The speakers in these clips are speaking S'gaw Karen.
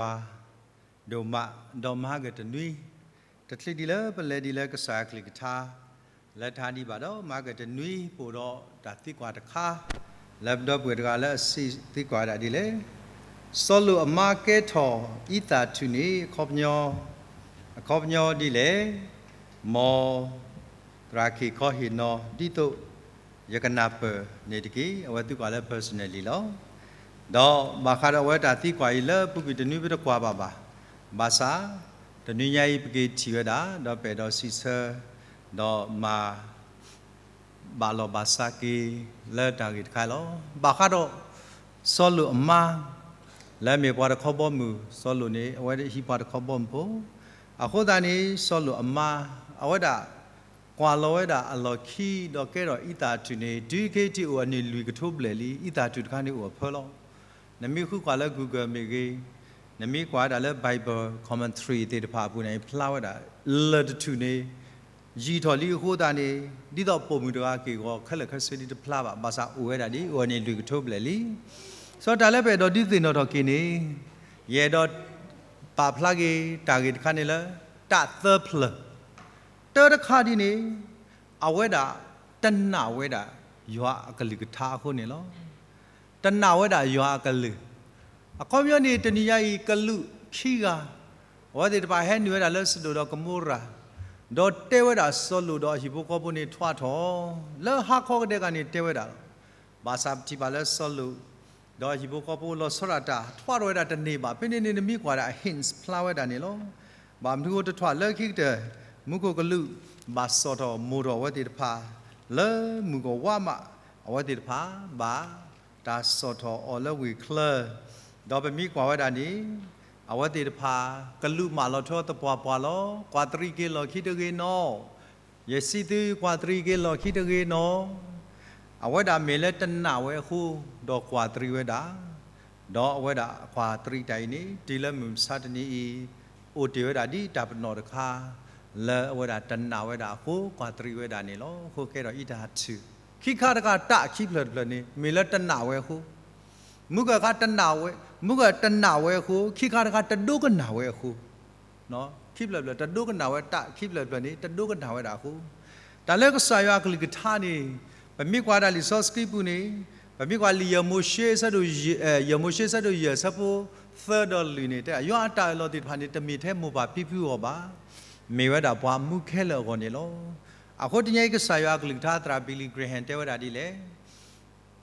ပဝဲဒၣ်ပှၤဒိၣ်မး ဒီးမဟါကတနွံ တချုးဒံးလၢပလဲၤဒံးလၢကစၢ်ယွၤကလုၢ်ကထါ လၢတဟါဒံးဘၣ်ဒီး မဟါကတနွံပအိၣ်ဒီးတၢ်သံကွၢ်တခါ လၢပဒီပုၢ်ဝဲၢ်တဂၤလၢအစံးသံကွၢ်ဝဲဒၣ်ဒ်လဲၣ်, စီၤလိာ်အမါကဲထီၣ်အံသၣ်ထူၣ်န့ၣ် အခီပညီ အခီပညီဒ်လဲၣ်, မ်သရၣ်ခ့ၣ်ခီဟ့ၣ်နီၤ ဒ်သိးယကနၢ်ပၢၢ်န့ၣ်တက့ၢ်. အဝဲသံကွၢ်လၢ personally လီၤ. ဒီးဘၣ်ဃးဒီးအဝဲတၢ်သံကွၢ်အံၤလၢအပူၤကွံာ်တနွံပတကွၢ်ဘၣ်ဘၣ်. ဘၣ်ဆၣ် တနွံညါအံၤပက့ၤထံၣ်ဝဲဒၣ် ဒီးပအဲၣ်ဒိးစံးဆၢ ဒီးမၤ ဘၣ်လီၢ်ဘၣ်စးက့ၤလၢတၢ်ဂ့ၢ်တခါလီၤ. ဘၣ်ဃးဒီး စီၤလိာ်အမါ လၢအမ့ၢ်ပှၤတခီဘီမုၢ်, စီၤလိာ်န့ၣ် အဝဲဟံးပှၤတခီဘီမုၢ်ဖိ, အဃိသတးန့ၣ် စီၤလိာ်အမါ အဝဲဒၣ် ကွၢ်လီၤဝဲဒၣ်အလီၢ်ခံ ဒီးကဲထီၣ်အံသၣ်ထူၣ်န့ၣ် တုၤခဲအံၤထံၣ်အိၣ်အနံၣ်လွံၢ်ကထိဘျဲၣ်လံ. အံသၣ်ထူၣ်တခါန့ၣ်အိၣ်အဖၢလီၤ. နမ့ၢ်ဃုကွၢ်လၢ Google မ့ၢ်ဂ့ၤ, နမ့ၢ်ကွၢ်ဝဲဒၣ်လၢ Bible commentary သ့ၣ်တဖၣ်အပူၤန့ၣ် ဖျါဝဲဒၣ် လၢၢ်တထူၣ်န့ၣ် ယံာ်ထီၣ်လံအဃိသတးန့ၣ် ဒ်သိးပိာ်မုၣ်တဂၤက့ၢ်ဂီၤခဲလၢာ်ခဲဆ့ဒ်တဖျါဘၣ်. ဘၣ်ဆၣ်အိၣ်ဝဲဒၣ်ဒ်အံၤ အိၣ်အနံၣ်လွံၢ်ကထိဘျဲၣ်လံ. စီၤတၢ်လၢပအဲၣ်ဒိးဒုးသ့ၣ်နီၣ်ထီၣ်က့ၤန့ၣ် ယအဲၣ်ဒိးပာ်ဖျါက့ၤတၢ်ဂ့ၢ်တခါန့ၣ်လၢ တၢ်သၢဖျၢၣ် တၢတခါဒ်န့ၣ် အဝဲဒၣ်တနာ်ဝဲဒၣ်ယွၤအကလုၢ်ကထါအဃိန့ၣ်လီၤ. တနာ်ဝဲဒၣ်ယွၤအကလုၢ်. အခီပညီန့ၣ် တနံၤညါအံၤ ကလူးခံဂၤ အဝဲသ့ၣ်တဖၣ်ဟဲနုာ်ဝဲဒၣ်လၢစဒိၣ်ဒီးကမိရၤ, ဒီးတဲဝဲဒၣ်စီၤလိာ်ဒီးအဟံၣ်ဖိဃီဖိန့ၣ် ထွါထီၣ်, လၢဟါခီကဒဲကန့ၣ်တဲဝဲဒၣ်လီၤ. ဘၣ်ဆၣ်ပထံၣ်ဘၣ်လၢစီၤလိာ် ဒီးအဟံၣ်ဖိဃီဖိလီၤဆီဒၣ်တၢ် ထွါထီၣ်ဝဲဒၣ်တန့ၢ်ဘၣ်. ဖဲန့ၣ်န့ၣ် နမ့ၢ်ကွၢ်ဒၣ် hints ဖျါဝဲဒၣ်န့ၣ်လီၤ. ဘၣ်မနုၤအဃိတထွါလၢခံကတၢၢ် မူခိၣ်ကလူး ဘၣ်စိာ်ထီၣ်မိၢ်ထီၣ်အဝဲသ့ၣ်တဖၣ် လၢမုၢ်ကဝါမး အဝဲသ့ၣ်တဖၣ် ဘၣ်တၢ်စိာ်ထီၣ်အီၤလၢဝ့ၢ်ချၢ, ဒီးပမ့ၢ်ကွၢ်ဝဲဒၣ်န့ၣ် အဝဲသ့ၣ်တဖၣ် ကလူးမၢလီၤထွဲသပှၢ်ပှၢ်လီၤ. ကွၢ်တရံးက့ၤလီၢ်ခံတဂ့ၤနီၤ ယစံးသု ကွၢ်တရံးက့ၤလီၢ်ခံတဂ့ၤနီၤ. အဝဲဒၣ်မ့ၢ်လၢတနာ်ဝဲအဃိ ဒီးကွၢ်တရံးဝဲဒၣ်, ဒီးအဝဲဒၣ်ကွၢ်တရံးတၢ်အံၤန့ၣ် တုၤလၢမုၢ်မဆါတနံၤအံၤ အိၣ်တ့ၢ်ဝဲဒၣ်ဒ်တၢ်ပနီၣ်တခါ လၢအဝဲဒၣ်တနာ်ဝဲဒၣ်အဃိ ကွၢ်တရံးဝဲဒၣ်န့ၣ်လီၤ. အဃိကဲထီၣ်အံသၣ်ထူၣ်. ခံခါတခါတၢ်ခံဖျၢၣ်တဖျၢၣ်န့ၣ် မ့ၢ်လၢတနာ်ဝဲအဃိ မုၢ်ကၢၢ်ခါတနာ်ဝဲ, မုၢ်ကၢၢ်တနာ်ဝဲအဃိ ခံခါတခါတဒိကနၣ်ဝဲအဃိ, ခံဖျၢၣ်ဖျၢၣ်တဒိကနၣ်ဝဲ တၢ်ခံဖျၢၣ်ဖျၢၣ်န့ၣ် တဒိကနၣ်ဝဲဒၣ်အဃိ, တၢ်လၢကစၢ်ယွၤအကလုၢ်ကထါန့ၣ် ပမ့ၢ်ကွၢ်ဒၣ်လံာ်စီဆှံပူၤန့ၣ် ပမ့ၢ်ကွၢ်လံာ်ယဲၢ်မိၤၡ့ဆၢဒိၣ်, ယဲၢ်မိၤၡ့ဆၢဒိၣ်ယဲၢ်ဆၢဖိသၢဒီးလွံၢ်န့ၣ် တဲ ယွၤအတၢ်အၢၣ်လီၤသ့ၣ်တဖၣ်န့ၣ် တမ့ၢ်ထဲမိၢ်ပၢ်ဖံဖုအဂီၢ်ဘၣ်, မ့ၢ်ဝဲဒၣ်ပှၤမူခဲလၢာ်အဂီၢ်န့ၣ်လီၤ. အဃိတနံၤအံၤ ကစၢ်ယွၤအကလုၢ်ကထါ သရၣ် Billy Graham တဲဝဲဒၣ်ဒ်လဲၣ်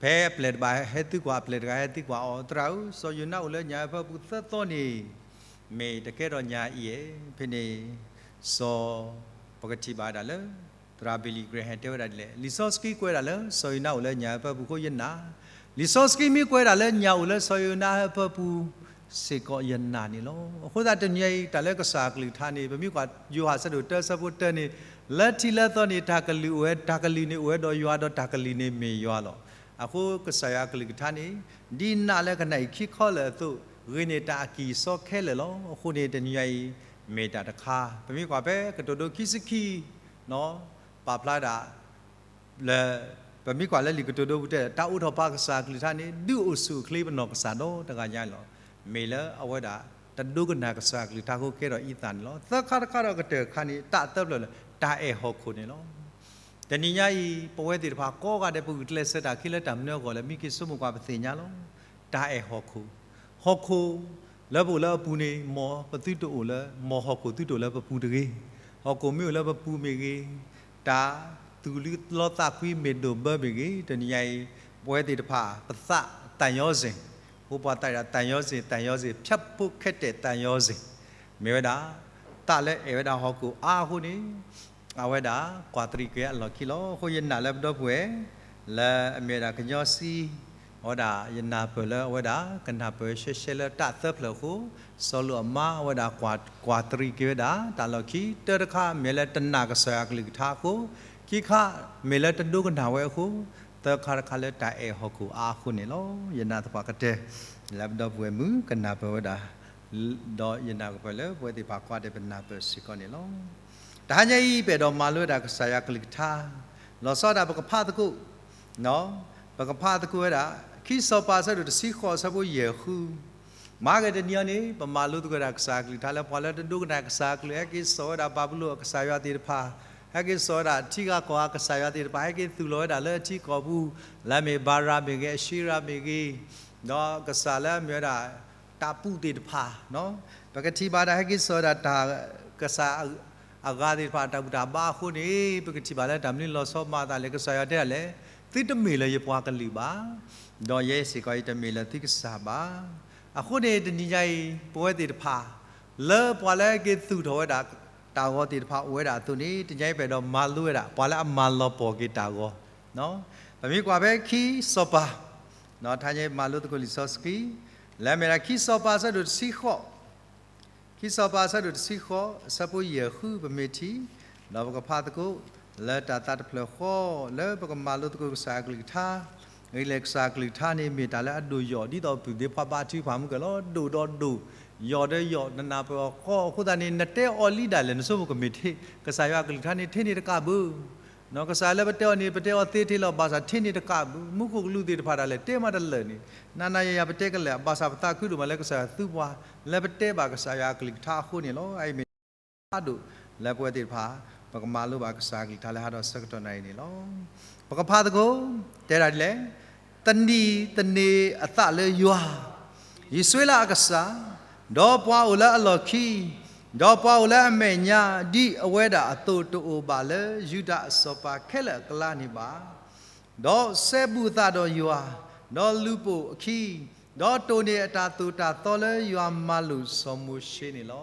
ဖဲအပျဲၢ်တဘၣ်ဟဲသုကွၢ် အပျဲၢ်တဂၤဟဲသုကွၢ်အီၤ သရၣ်ဧၢ, စီၤယိၤနါအိၣ်လၢညၣ်အၢဖၢပူၤသၢသီန့ၣ် မ့ၢ်တကဲထီၣ်ညၣ်အံၤဧါ. ဖဲန့ၣ် စီၤ ပကထံၣ်ဘၣ်ဝဲဒၣ်လၢ သရၣ် Billy Graham တဲဝဲဒၣ်ဒ်လဲၣ်, လံာ်စီဆှံကွဲးဒၣ်လၢ စီၤယိၤနါအိၣ်လၢညၣ်အၢဖၢပူၤအဃိယနာ်, လံာ်စီဆှံမ့ၢ်ကွဲးဒၣ်လၢညၣ်အိၣ်လၢစီၤယိၤနါအၢဖၢပူၤစ့ၢ်ကီးယနာ်န့ၣ်လီၤ. အဃိသတးတနံၤအံၤ တၢ်လၢကစၢ်အကလုၢ်ကထါန့ၣ် ပမ့ၢ်ကွၢ်ယိၤဟၣ်ဆၢဒိၣ်တၢ ဆၢဖိတၢန့ၣ် လၢထံးလၢသီန့ၣ် တၢ်ကလုၢ်အိၣ်ဝဲ, တၢ်ကလုၢ်န့ၣ်အိၣ်ဝဲဒီးယွၤ ဒီးတၢ်ကလုၢ်န့ၣ်မ့ၢ်ယွၤလီၤ. အဃိကစၢ်ယွၤအကလုၢ်ကထါန့ၣ် ဒ်နးလၢကနၣ်အံၤခံခီလၢာ်အသိး ဂ့ၤန့ၢ်တၢ်အကံၢ်အစီခဲလၢာ်လီၤ. အဃိန့ၣ်တနံၤအံၤ မ့ၢ်တၢ်တခါ ပမ့ၢ်ကွၢ်ဖဲကတိၤဒိခံဆံခံ ပာ်ဖျါဒၣ် လၢ ပမ့ၢ်ကွၢ်လၢလံာ်ကတိၤဒိပူၤတဲ တၢ်အိးထီၣ်ပာ်ကစၢ်အကလုၢ်ကထါန့ၣ် ဒုးအိၣ်ဆူၣ်အိၣ်ချ့ပနီၢ်ကစၢ်ဒီတဂၤညါလီၤ. မ့ၢ်လၢအဝဲဒၣ် တဒိကနၣ်ကစၢ်အကလုၢ်ကထါအဃိကဲထီၣ်အံသၣ်န့ၣ်လီၤ. သၢခါတခါဒီးကတၢၢ်တခါန့ၣ် တၢ်သၢဖျၢၣ်လၢ တၢ်အဲၣ်ဟီၣ်ခိၣ်န့ၣ်လီၤ. တနံၤညါအံၤ ပဝဲသ့ၣ်တဖၣ်ကိးဂၤဒဲး ပဂုာ်ကျဲးစၢးတၢ်ခံလၢတၢ်မနုၤအဂီၢ်လဲၣ် မ့ၢ်က့ၤဆိကမိၣ်ကွၢ်ပသ့ၣ်ညါလီၤ. တၢ်အဲၣ်ဟီၣ်ခိၣ်, ဟီၣ်ခိၣ် လၢပအိၣ်လၢအပူၤန့ၣ် မ်ပသုတအိၣ်လၢ မ်ဟီၣ်ခိၣ်သုတအိၣ်လၢပပူၤတဂ့ၤ. ဟီၣ်ခိၣ်မ့ၢ်အိၣ်လၢပပူၤမ့ၢ်ဂ့ၤ, တၢ်သူၣ်လီသးကွံမ့ၢ်ဒိၣ်ဘၢမ့ၢ်ဂ့ၤ, တနံၤညါအံၤ ပဝဲသ့ၣ်တဖၣ် ပသးသံယောဇဉ်, ဖိပှၤသးဒၣ်သံယောဇဉ်, သံယောဇဉ် ဖျားဖုတ်ခဲ့တဲ့သံယောဇဉ် မ့ၢ်ဝဲဒၣ် သးလၢအဲၣ်ဝဲဒၣ်ဟီၣ်ခိၣ်အါအဃိန့ၣ် အဝဲဒၣ်ကွၢ်တရံးက့ၤအလီၢ်ခံလီၤ. အဃိယနာ်လၢပဒီပုၢ်ဝဲၢ် လၢအမ့ၢ်ဝဲဒၣ်ကညီစံ အဝဲဒၣ်ယနၢ်ပၢၢ်လၢအဝဲဒၣ် ကနၢ်ပၢၢ်ရှဲရှဲလၢတၢ်သၢဖျၢၣ်အဃိ, စီၤလိာ်အမါအဝဲဒၣ်ကွၢ်တရံးက့ၤဝဲဒၣ် တၢ်လီၢ်ခံ တၢတခါမ့ၢ်လၢတနာ်ကစၢ်ယွၤအကလုၢ်ကထါအဃိ, ခံခါမ့ၢ်လၢတဒိကနၣ်ဝဲအဃိ, သၢခါတခါလၢတၢ်အဲၣ်ဟီၣ်ခိၣ်အါအဃိန့ၣ်လီၤ. ယနာ်သပှၢ်ကတၢၢ် လၢပဒီပုၢ်ဝဲၢ်မုၣ်ကနၢ်ပၢၢ်ဝဲဒၣ် ဒီးယနာ်ကပၢၢ်လၢပဝဲသ့ၣ်တဖၣ်ကွၢ်ဒဲးပနၢ်ပၢၢ်စ့ၢ်ကီးန့ၣ်လီၤ. တဟါညါအံၤ ပအဲၣ်ဒိးမၤလိဝဲဒၣ်ကစၢ်ယွၤကလုၢ်ကထါ လီၤဆီဒၣ်ပကဖးသကိး, ပကဖးသကိးဝဲဒၣ် ခံစီၤပၤဆၢဒိၣ်တဆံဃိးဆၢဖိယဲၢ်ဃု, မၤဂ့ၤတနံၤအံၤန့ၣ် ပမၤလိသကိးဝဲဒၣ်ကစၢ်အကလုၢ်ကထါလၢ ပှၤလၢတဒိကနၣ်ကစၢ်အကလုၢ် ဟဲက့ၤစိာ်ဝဲဒၣ်ဘၤဘူလိၣ်အကစၢ်ယွၤသ့ၣ်တဖၣ်, ဟဲက့ၤစိာ်ဝဲဒၣ်ထံဂၤကီၢ်ဂၤကစၢ်ယွၤသ့ၣ်တဖၣ်, ဟဲက့ၤသူၣ်လီၤဝဲဒၣ်လၢထံကီၢ်ပူၤ, လၢအမ့ၢ်ဘၤရၤမ့ၢ်ဂ့ၤ, အၡ့ရၤမ့ၢ်ဂ့ၤ, ဒီးကစၢ်လၢအမ့ၢ်ဝဲဒၣ် တၢ်ပူၤသ့ၣ်တဖၣ်, ပကထံၣ်ဘၣ်တၢ်ဟဲက့ၤစိာ်ဝဲဒၣ်တၢ် ကစၢ်အဂၤသ့ၣ်တဖၣ် တၢ်ဘူၣ်တၢ်ဘါအဃိန့ၣ် ပကထံၣ်ဘၣ်လၢတၢ်မနုၤလီၤဆီမၤအသးလဲၣ်, ကစၢ်ယွၤတဲဒၣ်လဲၣ်, သုတမ့ၢ်လၢယပှၤကလုာ်ဘၣ်, ဒီးယဲစ့ၢ်ကီးယတမ့ၢ်လၢသုကစၢ်ဘၣ်. အဃိန့ၣ် တနံၤညါအံၤ ပဝဲသ့ၣ်တဖၣ် လၢပှၤလၢဟဲက့ၤသူၣ်ထီၣ်ဝဲဒၣ် တၢ်ဂီၤသ့ၣ်တဖၣ်အိၣ်ဝဲဒၣ်အသိးန့ၣ် တနံၤညါအံၤပအဲၣ်ဒိးမၤလိဝဲဒၣ် ပှၤလၢအမၤလီၤပှီၢ်က့ၤတၢ်ဂီၤ, ပမ့ၢ်ကွၢ်ဖဲခံစီၤပၤ, ထါညါအံၤမၤလိသကိးလံာ်စီဆှံ, လၢအမ့ၢ်ဒၣ်ခံစီၤပၤအဆၢဒိၣ်တဆံဃိး ခံစီၤပၤအဆၢဒိၣ်တဆံဃိး အဆၢဖိယဲၢ်ဃု ပမ့ၢ်ထံၣ်, ဒီးပကဖးသကိး လၢတၢ်သးတဖျၢၣ်ဃီ လၢပကမၤလိသကိးကစၢ်အကလုၢ်ကထါ, ဂ့ၤလဲၣ်ကစၢ်အကလုၢ်ကထါန့ၣ် မ့ၢ်တၢ်လၢအဒိၣ်ယိာ် ဒ်သိးပုၢ်သ့ၣ်ဖးဘါထုကဖၣ်မုၢ်ကဲၢ်လီၤ, ဒိၣ်ဒီးဒိၣ်, ယိာ်ဒီးယိာ်, နနၢ်ပၢၢ်အီၤဃီအဃိသတးန့ၣ် နတဲအီၤလံဒၣ်လဲာ် နဆိကမိၣ်ကမ့ၢ်ထဲ, ကစၢ်ယွၤအကလုၢ်ကထါန့ၣ် ထဲန့ၣ်တကးဘၣ် ကစၢ်လၢပတဲအီၤန့ၣ် ပတဲအီၤသ့ထဲလီၤ, ဘၣ်ဆၣ်ထဲန့ၣ်တကးဘၣ်, မူခိၣ်ကလူးသ့ၣ်တဖၣ်ဒၣ်လဲာ် တဲမးတလၢာ်န့ၣ်, နၤနၤယၤယၤပတဲကလဲာ်, ဘၣ်ဆၣ်ပသးခုဒိၣ်မးလၢကစၢ်ယွၤသူပှၤ လၢပတဲဘၣ်ကစၢ်ယွၤအကလုၢ်ကထါအဃိန့ၣ်လီၤ. အအံၤမ့ၢ်တၢ်ဒိၣ် လၢပဝဲသ့ၣ်တဖၣ် ပကမၤလိဘၣ်ကစၢ်အကလုၢ်ကထါလၢဟါဒီးဆၢကတီၢ်နၣ်ရံၣ်န့ၣ်လီၤ. ပကဖးသကိး တဲဒၣ်ဒ်လဲၣ်, သနံၤသန့ၤအသးလၢယွၤ, ယံးစူလးအကစၢ်, ဒီးပှၤအိၣ်လၢအလီၢ်ခံ, ဒီးပှၤအိၣ်လၢအမဲာ်ညါ ဒ်အဝဲဒၣ်အသိးတအိၣ်ဘၣ်လၢယူဒၤအစီၤပၤခဲလၢာ်အကျါန့ၣ်ဘၣ်. ဒီးစဲဘူးအသးဒီးယွၤ, ဒီးလူၤပိာ်အခံ, ဒီးတိၢ်န့ၢ်အတၢ်သိၣ်တၢ်သီလၢယွၤမၤလိာ်စီၤမိၤၡ့န့ၣ်လီၤ.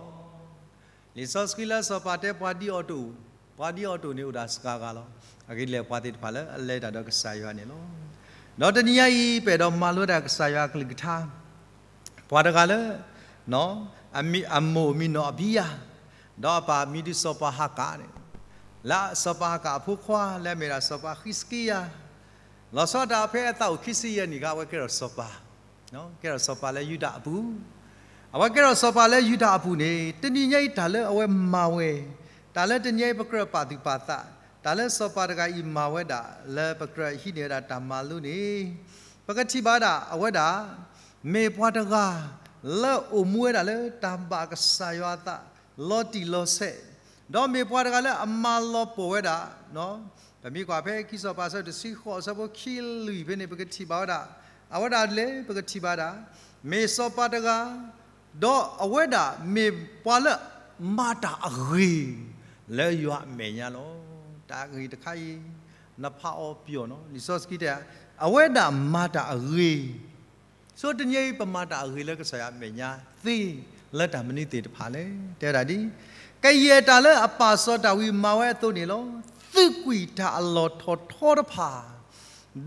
လံာ်စီဆှံလၢစီၤပၤတဲပှၤဒ်အီၤတအိၣ်, ပှၤဒ်အီၤတအိၣ်န့ၣ်အိၣ်ဒၣ်စှၤဂၤလီၤ. အဂ့ၢ်ဒ်လဲၣ် ပှၤသ့ၣ်တဖၣ်လၢအလဲၤတၢ်ဒီးကစၢ်ယွၤန့ၣ်လီၤ. ဒီးတနံၤညါအံၤ ပအဲၣ်ဒိးမၤလိတၢ်ကစၢ်ယွၤအကလုၢ်ကထါ ပှၤတဂၤလၢ အမိၢ်မံၤနီၢ်အဘံယၤ, ဒီးအပၢ်မံၤဒုးစီၤပၤဟၤကးန့ၣ်, လၢစီၤပၤဟၤကးအဖိခွါလၢအမ့ၢ်ဒၣ်စီၤပၤဃံးစကံယၤ, လီၤဆီဒၣ်တၢ်ဖဲအသးအိၣ်ခံဆံယဲၢ်နံၣ်အခါ အဝဲကဲထီၣ်စီၤပၤ, ကဲထီၣ်စီၤပၤလၢယူဒၤအပူၤ, အဝဲကဲထီၣ်စီၤပၤလၢယူဒၤအပူၤန့ၣ် တနံၤညါအံၤတၢ်လၢအဝဲမၤဝဲ, တၢ်လၢတနံၤညါအံၤပကြၢးပာ်သူၣ်ပာ်သး, တၢ်လၢစီၤပၤတဂၤအံၤမၤဝဲဒၣ် လၢပကြၢးဟံးန့ၢ်ဝဲဒၣ်တၢ်မၤလိန့ၣ်, ပကထံၣ်ဘၣ်ဒၣ်အဝဲဒၣ် မ့ၢ်ပှၤတဂၤ လၢအိၣ်မူဝဲဒၣ်လၢတၢ်ဘၣ်ကစၢ်ယွၤအသး လီၤတံၢ်လီၤဆဲး, ဒီးမ့ၢ်ပှၤတဂၤလၢအမၤလီၤပှီၢ်ဝဲဒၣ်, ပမ့ၢ်ကွၢ်ဖဲခံစီၤပၤအဆၢဒိၣ်တဆံဃိး အဆၢဖိခံလွံၢ်ဖဲန့ၣ် ပကထံၣ်ဘၣ်ဝဲဒၣ်, အဝဲဒၣ်လဲၣ် ပကထံၣ်ဘၣ်ဒၣ်, မ့ၢ်စီၤပၤတဂၤ, ဒီးအဝဲဒၣ်မ့ၢ်ပှၤလၢမၤတၢ်အဂ့ၤ လၢယွၤအမဲာ်ညါလီၤ. တၢ်ဂ့ၢ်တခါအံၤ နဖးအီၤပျီၢ်နီၤ, လံာ်စီဆှံတဲ အဝဲဒၣ်မၤတၢ်အဂ့ၤ, ဆိတနံၤအံၤ ပမၤတၢ်အဂ့ၤလၢကစၢ်ယွၤအမဲာ်ညါသ့ လၢတၢ်မနုၤသ့ၣ်တဖၣ်လဲၣ်. တဲဝဲဒၣ်ဒ် ကယဲၢ်တၢ်လၢအပၢ်စီၤဒၤဝံးမၤဝဲအသိးန့ၣ်လီၤ. သုးကွံာ်တၢ်အလီၢ်ထီၣ်ထီတဖၣ်,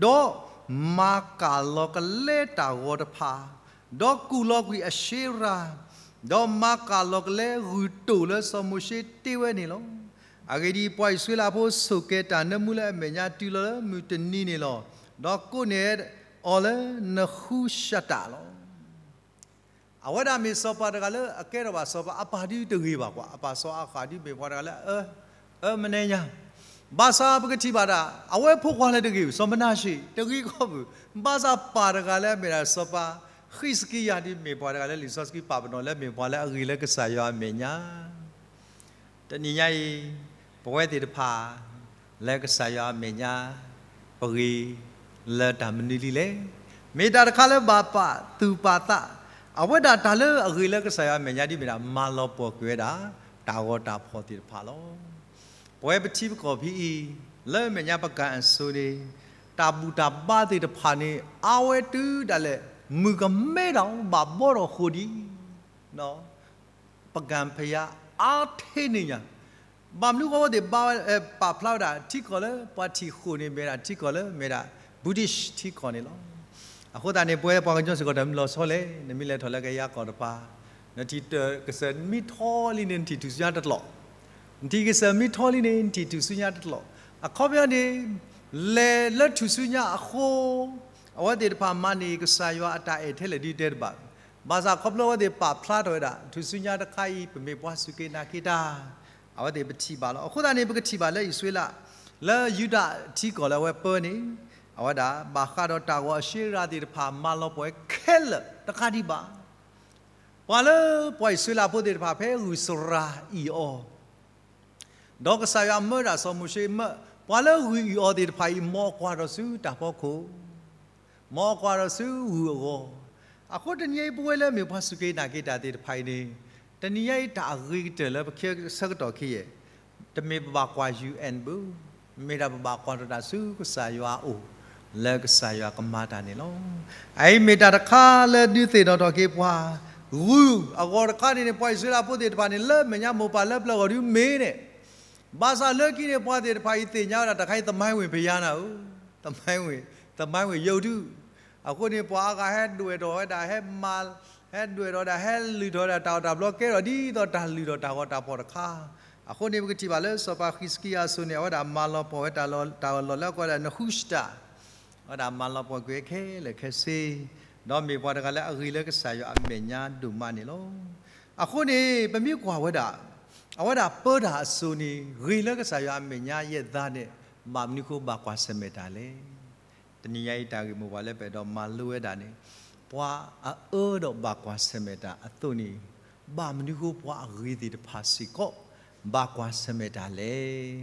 ဒီးမၤကၢ်လီၤကလဲတၢ်ဂီၤတဖၣ်, ဒီးကူၣ်လီၤကွံာ်အၡ့ရၤ, ဒီးမၤကၢ်လီၤကလဲဂုၢ်တိၢ်လၢစီၤမိၤၡ့တ့ဝဲန့ၣ်လီၤ. အဂ့ၢ်ဒ်အံၤ, ပှၤအံၣ်စရ့လးဖိဆိၣ်ကဲၤတၢ်နၢမူလၢအမဲာ်ညါတုၤလီၤလၢမုၢ်တနံၤန့ၣ်လီၤ. ဒီးကိးန့ၢ်အီၤလၢနဃူၡတၢ်လီၤ. အဝဲဒၣ်မ့ၢ်စီၤပၤတဂၤလၢအကဲထီၣ်ဘၣ်စီၤပၤ, အပၢ်ဒုးတဂ့ၤဘၣ်ကွၢ်, အပၢ်စီၤအၤဃးဒုးမ့ၢ်ပှၤတဂၤလၢအ အၢ မနဲညါ, ဘၣ်ဆၣ်ပကထံၣ်ဘၣ်ဒၣ် အဝဲဖိခွါလၢတဂ့ၤ, စီၤမနၤၡ့ တဂ့ၤကီၢ်ပူၤ, ဘၣ်ဆၣ်ပၢ်တဂၤလၢအမ့ၢ်ဒၣ်စီၤပၤဃံးစကံယၤဒုးမ့ၢ်ပှၤတဂၤလၢလံာ်စီဆှံပာ်ပနီၣ်လၢမ့ၢ်ပှၤလၢအဂ့ၤလၢကစၢ်ယွၤအမဲာ်ညါ တနံၤညါအံၤ ပဝဲသ့ၣ်တဖၣ် လၢကစၢ်ယွၤအမဲာ်ညါ ပဂ့ၤလၢတၢ်မနုၤလံလဲၣ်. မ့ၢ်တၢ်တခါလၢဘၣ်ပာ်သူၣ်ပာ်သး, အဝဲဒၣ်တၢ်လၢအဂ့ၤလၢကစၢ်ယွၤအမဲာ်ညါဒ်မ့ၢ်ဒၣ် မၤလီၤပှီၢ်ကွံာ်ဝဲဒၣ် တၢ်ဂီၤတၢ်ဖီၣ်သ့ၣ်တဖၣ်လီၤ. ပဝဲပထံပကီၢ်ဖဲအံၤ လၢမဲာ်ညါပကၣ်အစိၤန့ၣ် တၢ်ဘူၣ်တၢ်ဘါသ့ၣ်တဖၣ်န့ၣ် အါဝဲတုၤဒၣ်လဲာ် မုၢ်ကမဲထီၣ်ဘၣ်ဘီထီၣ်ဃိာ်ဒံး ပကၣ်ဖယါအါထဲန့ၣ်ညါ, ဘၣ်မနုၤဃိအဝဲသ့ၣ်ဘါဝဲ ပာ်ဖျါဝဲဒၣ်ထံကီၢ်လၢပှၤထံၣ်ဃိာ်န့ၣ် မ့ၢ်ဝဲဒၣ်ထံကီၢ်လၢမ့ၢ်ဒၣ် British ထံကီၢ်န့ၣ်လီၤ. အဃိသတးန့ၣ် ပဝဲပှၤကညီစ့ၢ်ကီးတမ့ၢ်လီၤဆီလဲၣ်, နမ့ၢ်လဲၤထီၣ်လၢကယၤကီၢ်တပၤ, နထံၣ်ကစၢၢ်မ့ၢ်ထီလံန့ၣ် နထံၣ်ထူၣ်စုညါတကျိာ်, နထံၣ်ကစၢၢ်မ့ၢ်ထီလံန့ၣ် နထံၣ်ထူၣ်စုညါတကျိာ်, အခီပညီန့ၣ် လဲၤလၢထူၣ်စုညါအဃိ အဝဲသ့ၣ်တဖၣ်မၤန့ၢ်ကစၢ်ယွၤအတၢ်အဲၣ်ထဲလဲၣ်ဒ်တဲတဘၣ်, ဘၣ်ဆၣ်ခီဖျိအဝဲသ့ၣ်ပာ်ဖျါထီၣ်ဝဲဒၣ် ထူၣ်စုညါတခါအံၤ ပမ့ၢ်ပှၤစူၢ်က့ၤနာ်က့ၤတၢ်, အဝဲသ့ၣ်ပထံၣ်ဘၣ်လီၤ. အဃိသတးန့ၣ် ပကထံၣ်ဘၣ်လၢအံၣ်စရ့လး လၢယူဒၤထံကီၢ်လၢအဝဲပၢန့ၣ် အဝဲဒၣ်ဘၣ်ဃးဒီးတၢ်ဂီၤအၡ့ရၤသ့ၣ်တဖၣ် မၤလီၤပှီၢ်ခဲလၢာ်တခါဒံးဘၣ်. ပှၤလၢပှၤအံၣ်စရ့လးဖိသ့ၣ်တဖၣ်ဖဲဂုၢ်စရၤအံၣ်အီၤ, ဒီးကစၢ်ယွၤမၢဒၣ်စီၤမိၤၡ့မၢ, ပှၤလၢဂုၢ်အံၣ်အီၤသ့ၣ်တဖၣ်အံၤ မ်အကွၢ်ထီၣ်ဆူတၢ်ဖီခိၣ်, မ်အကွၢ်ထီၣ်ဆူဂုၢ်အဂီၢ်. အဃိတနံၤအံၤ ပဝဲလၢမ့ၢ်ပှၤစူၢ်က့ၤနာ်က့ၤတၢ်သ့ၣ်တဖၣ်အံၤန့ၣ်, တနံၤအံၤတၢ်အဂ့ၤကတၢၢ်လၢပခဲဆၢကတီၢ်ခဲအံၤ တမ့ၢ်ပဘၣ်ကွၢ် ယူၣ်အဲၣ် ဘၣ်, မ့ၢ်ဒၣ်ပဘၣ်ကွၢ်ထီၣ်တၢ်ဆူကစၢ်ယွၤအအိၣ်, လၢကစၢ်ယွၤကမၤတၢ်န့ၣ်လီၤ. အအံၤမ့ၢ်တၢ်တခါလၢဒုးသ့ၣ်နီၣ်ထီၣ်က့ၤပှၤ, ဂုၢ်အဂီၢ်တခါန့ၣ်န့ၣ် ပှၤအံၣ်စရ့လးဖိသ့ၣ်တဖၣ်န့ၣ် လၢမဲာ်ညါမိၢ်ပၢ်လၢပျၢၤအဂီၢ်ဒုးမ့ၢ်န့ၣ်, ဘၣ်ဆၣ်လၢခံန့ၣ် ပှၤသ့ၣ်တဖၣ်အံၤသ့ၣ်ညါဝဲဒၣ်တၢ်ခါအံၤ သမိုင်းဝင် ဘုရား နၤဧၢ, သမိုင်းဝင်, သမိုင်းဝင် ရုပ်တု. အဃိန့ၣ် ပှၤအါဂၤဟဲဒွဲၣ်ထီၣ်ဝဲဒၣ် ဟဲမၤ, ဟဲဒွဲၣ်ထီၣ်ဝဲဒၣ် ဟဲလုၢ်ထီၣ်ဝဲဒၣ်တၢ်အီၣ်တၢ်ဘျီ ကဲထီၣ်ဒ်သိးတၢ်လုၢ်ထီၣ်တၢ်ဂီၤတၢ်ဖီၣ်တခါ. အဃိန့ၣ် ပကထံၣ်ဘၣ်လၢစီၤပၤဃံးစကံယၤအစိၤန့ၣ် အဝဲဒၣ်မၤလီၤပှီၢ်ဝဲတၢ်လီၢ်လၢအကိးဝဲဒၣ် နဟုရှတၢၣ်, အဝဲဒၣ်မၤလီၤပှီၢ်ကွံာ်ခဲလၢာ်ခဲဆ့, ဒီးမ့ၢ်ပှၤတဂၤလၢအဂ့ၤလၢကစၢ်ယွၤအမဲာ်ညါဒိၣ်မးန့ၣ်လီၤ. အဃိန့ၣ် ပမ့ၢ်ကွၢ်ဝဲဒၣ် အဝဲဒၣ်ပၢတၢ်အစိၤန့ၣ် ဂ့ၤလၢကစၢ်ယွၤအမဲာ်ညါယဲၢ်သးန့ၣ်, ဘၣ်မနုၤဃိဘၣ်ကွၢ်ဆၢၣ်မဲာ်တၢ်လဲၣ်. တနံၤညါအံၤတၢ်ဂ့ၢ်မိၢ်ပှၢ်လၢပအဲၣ်ဒိးမၤလိဝဲဒၣ်န့ၣ်, ပှၤအအၢဒီးဘၣ်ကွၢ်ဆၢၣ်မဲာ်တၢ်အသိးန့ၣ်, ဘၣ်မနုၤဃိပှၤအဂ့ၤသ့ၣ်တဖၣ်စ့ၢ်ကီး ဘၣ်ကွၢ်ဆၢၣ်မဲာ်တၢ်လဲၣ်.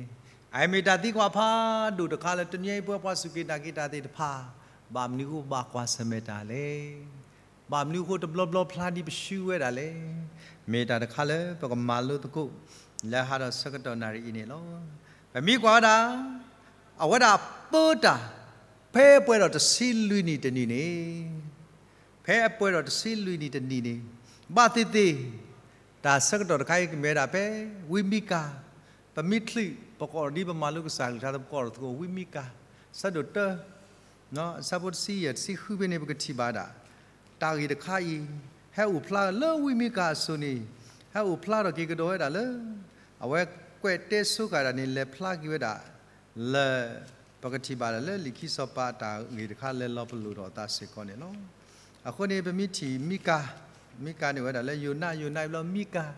အအံၤမ့ၢ်တၢ်သံကွၢ်ဖးဒိၣ်တခါလၢတနံၤညါအံၤ ပဝဲပှၤစူၢ်က့ၤနာ်က့ၤတၢ်သ့ၣ်တဖၣ်, ဘၣ်မနုၤဃိဘၣ်ကွၢ်ဆၢၣ်မဲာ်တၢ်လဲၣ်. ဘၣ်မနုၤဃိတဘျီဘျီဖျါဒ်ပရှုဝဲဒၣ်လဲၣ်. မ့ၢ်တၢ်တခါလၢပကမၤလိသကိး လၢဟါဒီးဆၢကတီၢ်နၣ်ရံၣ်အံၤန့ၣ်လီၤ. ပမ့ၢ်ကွၢ်ဝဲဒၣ် အဝဲဒၣ်ပၢတၢ် ဖဲအပှဲၤဒီးတဆံလွံၢ်နံၣ်တနံၣ်န့ၣ်, ဖဲအပှဲၤဒီးတဆံလွံၢ်နံၣ်တနံၣ်န့ၣ်, ဘၣ်သ့ၣ်သ့ၣ် တၢ်ဆၢကတီၢ်တခါအံၤကမ့ၢ်ဝဲဒၣ်ဖဲ ဝံမံကၤ, ပမ့ၢ်ချုး ပကိးဒ်ပမၤလိကစၢ်ကလုၢ်ကထါ ပကိးထီၣ်သကိးဝံမံကၤ အဆၢဒိၣ်တၢ အဆၢဖိတဆံယဲၢ် တဆံဃုဖဲန့ၣ် ပကထံၣ်ဘၣ်ဒၣ် တၢ်ဂ့ၢ်တခါအံၤ ဟဲအိၣ်ဖျါလၢဝံမံကၤအစိၤန့ၣ်, ဟဲအိၣ်ဖျါထီၣ်က့ၤကဒီးဝဲဒၣ်လၢ အဝဲကွဲးတဲဆိဃာ်ဒၣ်န့ၣ် လဲၤဖျါက့ၤဝဲဒၣ် လၢ ပကထံၣ်ဘၣ်ဒၣ်လၢလံာ်ခံစီၤပၤအတၢ်ဂ့ၢ်တခါ လဲၤလီၤပလိာ်ထီၣ်အသးစ့ၢ်ကီးန့ၣ်လီၤ. အဃိန့ၣ် ပမ့ၢ်ထံၣ်မံကၤ, မံကၤန့ၣ်ဝဲဒၣ်လၢယိၤနါ, ယိၤနါဘျီမံကၤ,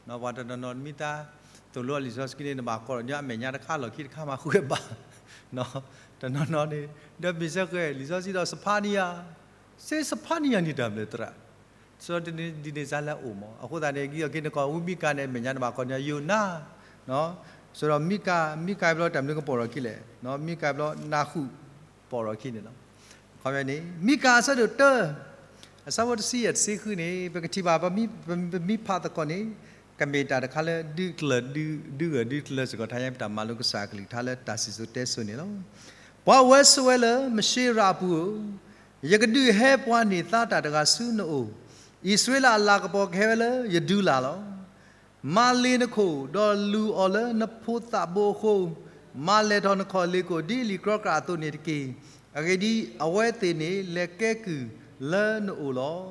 ပှၤတနီၤနီၤမ့ၢ်သး သိၣ်လိအီၤလံာ်စီဆှံန့ၣ် နဘၣ်ကိးထီၣ်ညီအမဲာ်ညါတခါလီၢ်ခံတခါမးဃုဘၣ်, တနီၤနီၤန့ၣ် ဒီးမ့ၢ်စ့ၢ်ကီး လံာ်စီဆှံဒီးစဖါနံယၤ, စ့စဖါနံယၤန့ၣ်တၢ်ဘျၢသရၣ်, စီၤဒ်န့ၣ်စ့ၢ်လဲၤအိၣ်မး. အဃိသတးန့ၣ် ဂံၢ်အီၤက့ၤနကိးဝံမံကၤန့ၣ် အမဲာ်ညါနဘၣ်ကိးထီၣ်ညီယိၤနါ, စီၤဒီးမံကၤ, မံကၤဘျီတၢ်မနုၤကပိာ်ထီၣ်ခံလဲၣ်, မံကၤဘျီနၢ်ဟူ ပိာ်ထီၣ်ခံန့ၣ်လီၤ. အခီပညီန့ၣ် မံကၤအဆၢဒိၣ်တၢ အဆၢဖိတဆံယဲၢ် တဆံဃုန့ၣ် ပကထံၣ်ဘၣ် ပမ့ၢ်ဖးသကိးန့ၣ် ကမ့ၢ်တၢ်တခါလၢဒုးကျၢၤ, ဒုးဂၢၢ်ဒုးကျၢၤစ့ၢ်ကီး ထါယဲပတၢ်မၤလိကစၢ်အကလုၢ်ကထါလၢတၢ်စံၣ်စိၤတဲစိၤန့ၣ်လီၤ. ပှၤဝဲဆိးဝဲလၢ မၡ့ရၤအပူၤဧၢ, ယကဒုးဟဲပှၤန့ၢ်သါတၢ်တဂၤဆူနအိၣ်, အံၣ်စရ့လးအလၤကပီၤကဟဲဝဲလၢယဒူလၢ်လီၤ. မၤလ့ၤနခိၣ်, ဒီးလူၤအီၤလၢနဖိသးဘိအဃိ, မၤလဲၢ်ထီၣ်နခီၣ်လ့ၣ်ခိၣ် ဒ်လံာ်ကြီကြၣ်အသိးန့ၣ်တက့ၢ်. အဂ့ၢ်ဒ်အံၤ, အဝဲသ့ၣ်န့ၣ်လဲၤကဲကုၢ်လၢနအိၣ်လီၤ.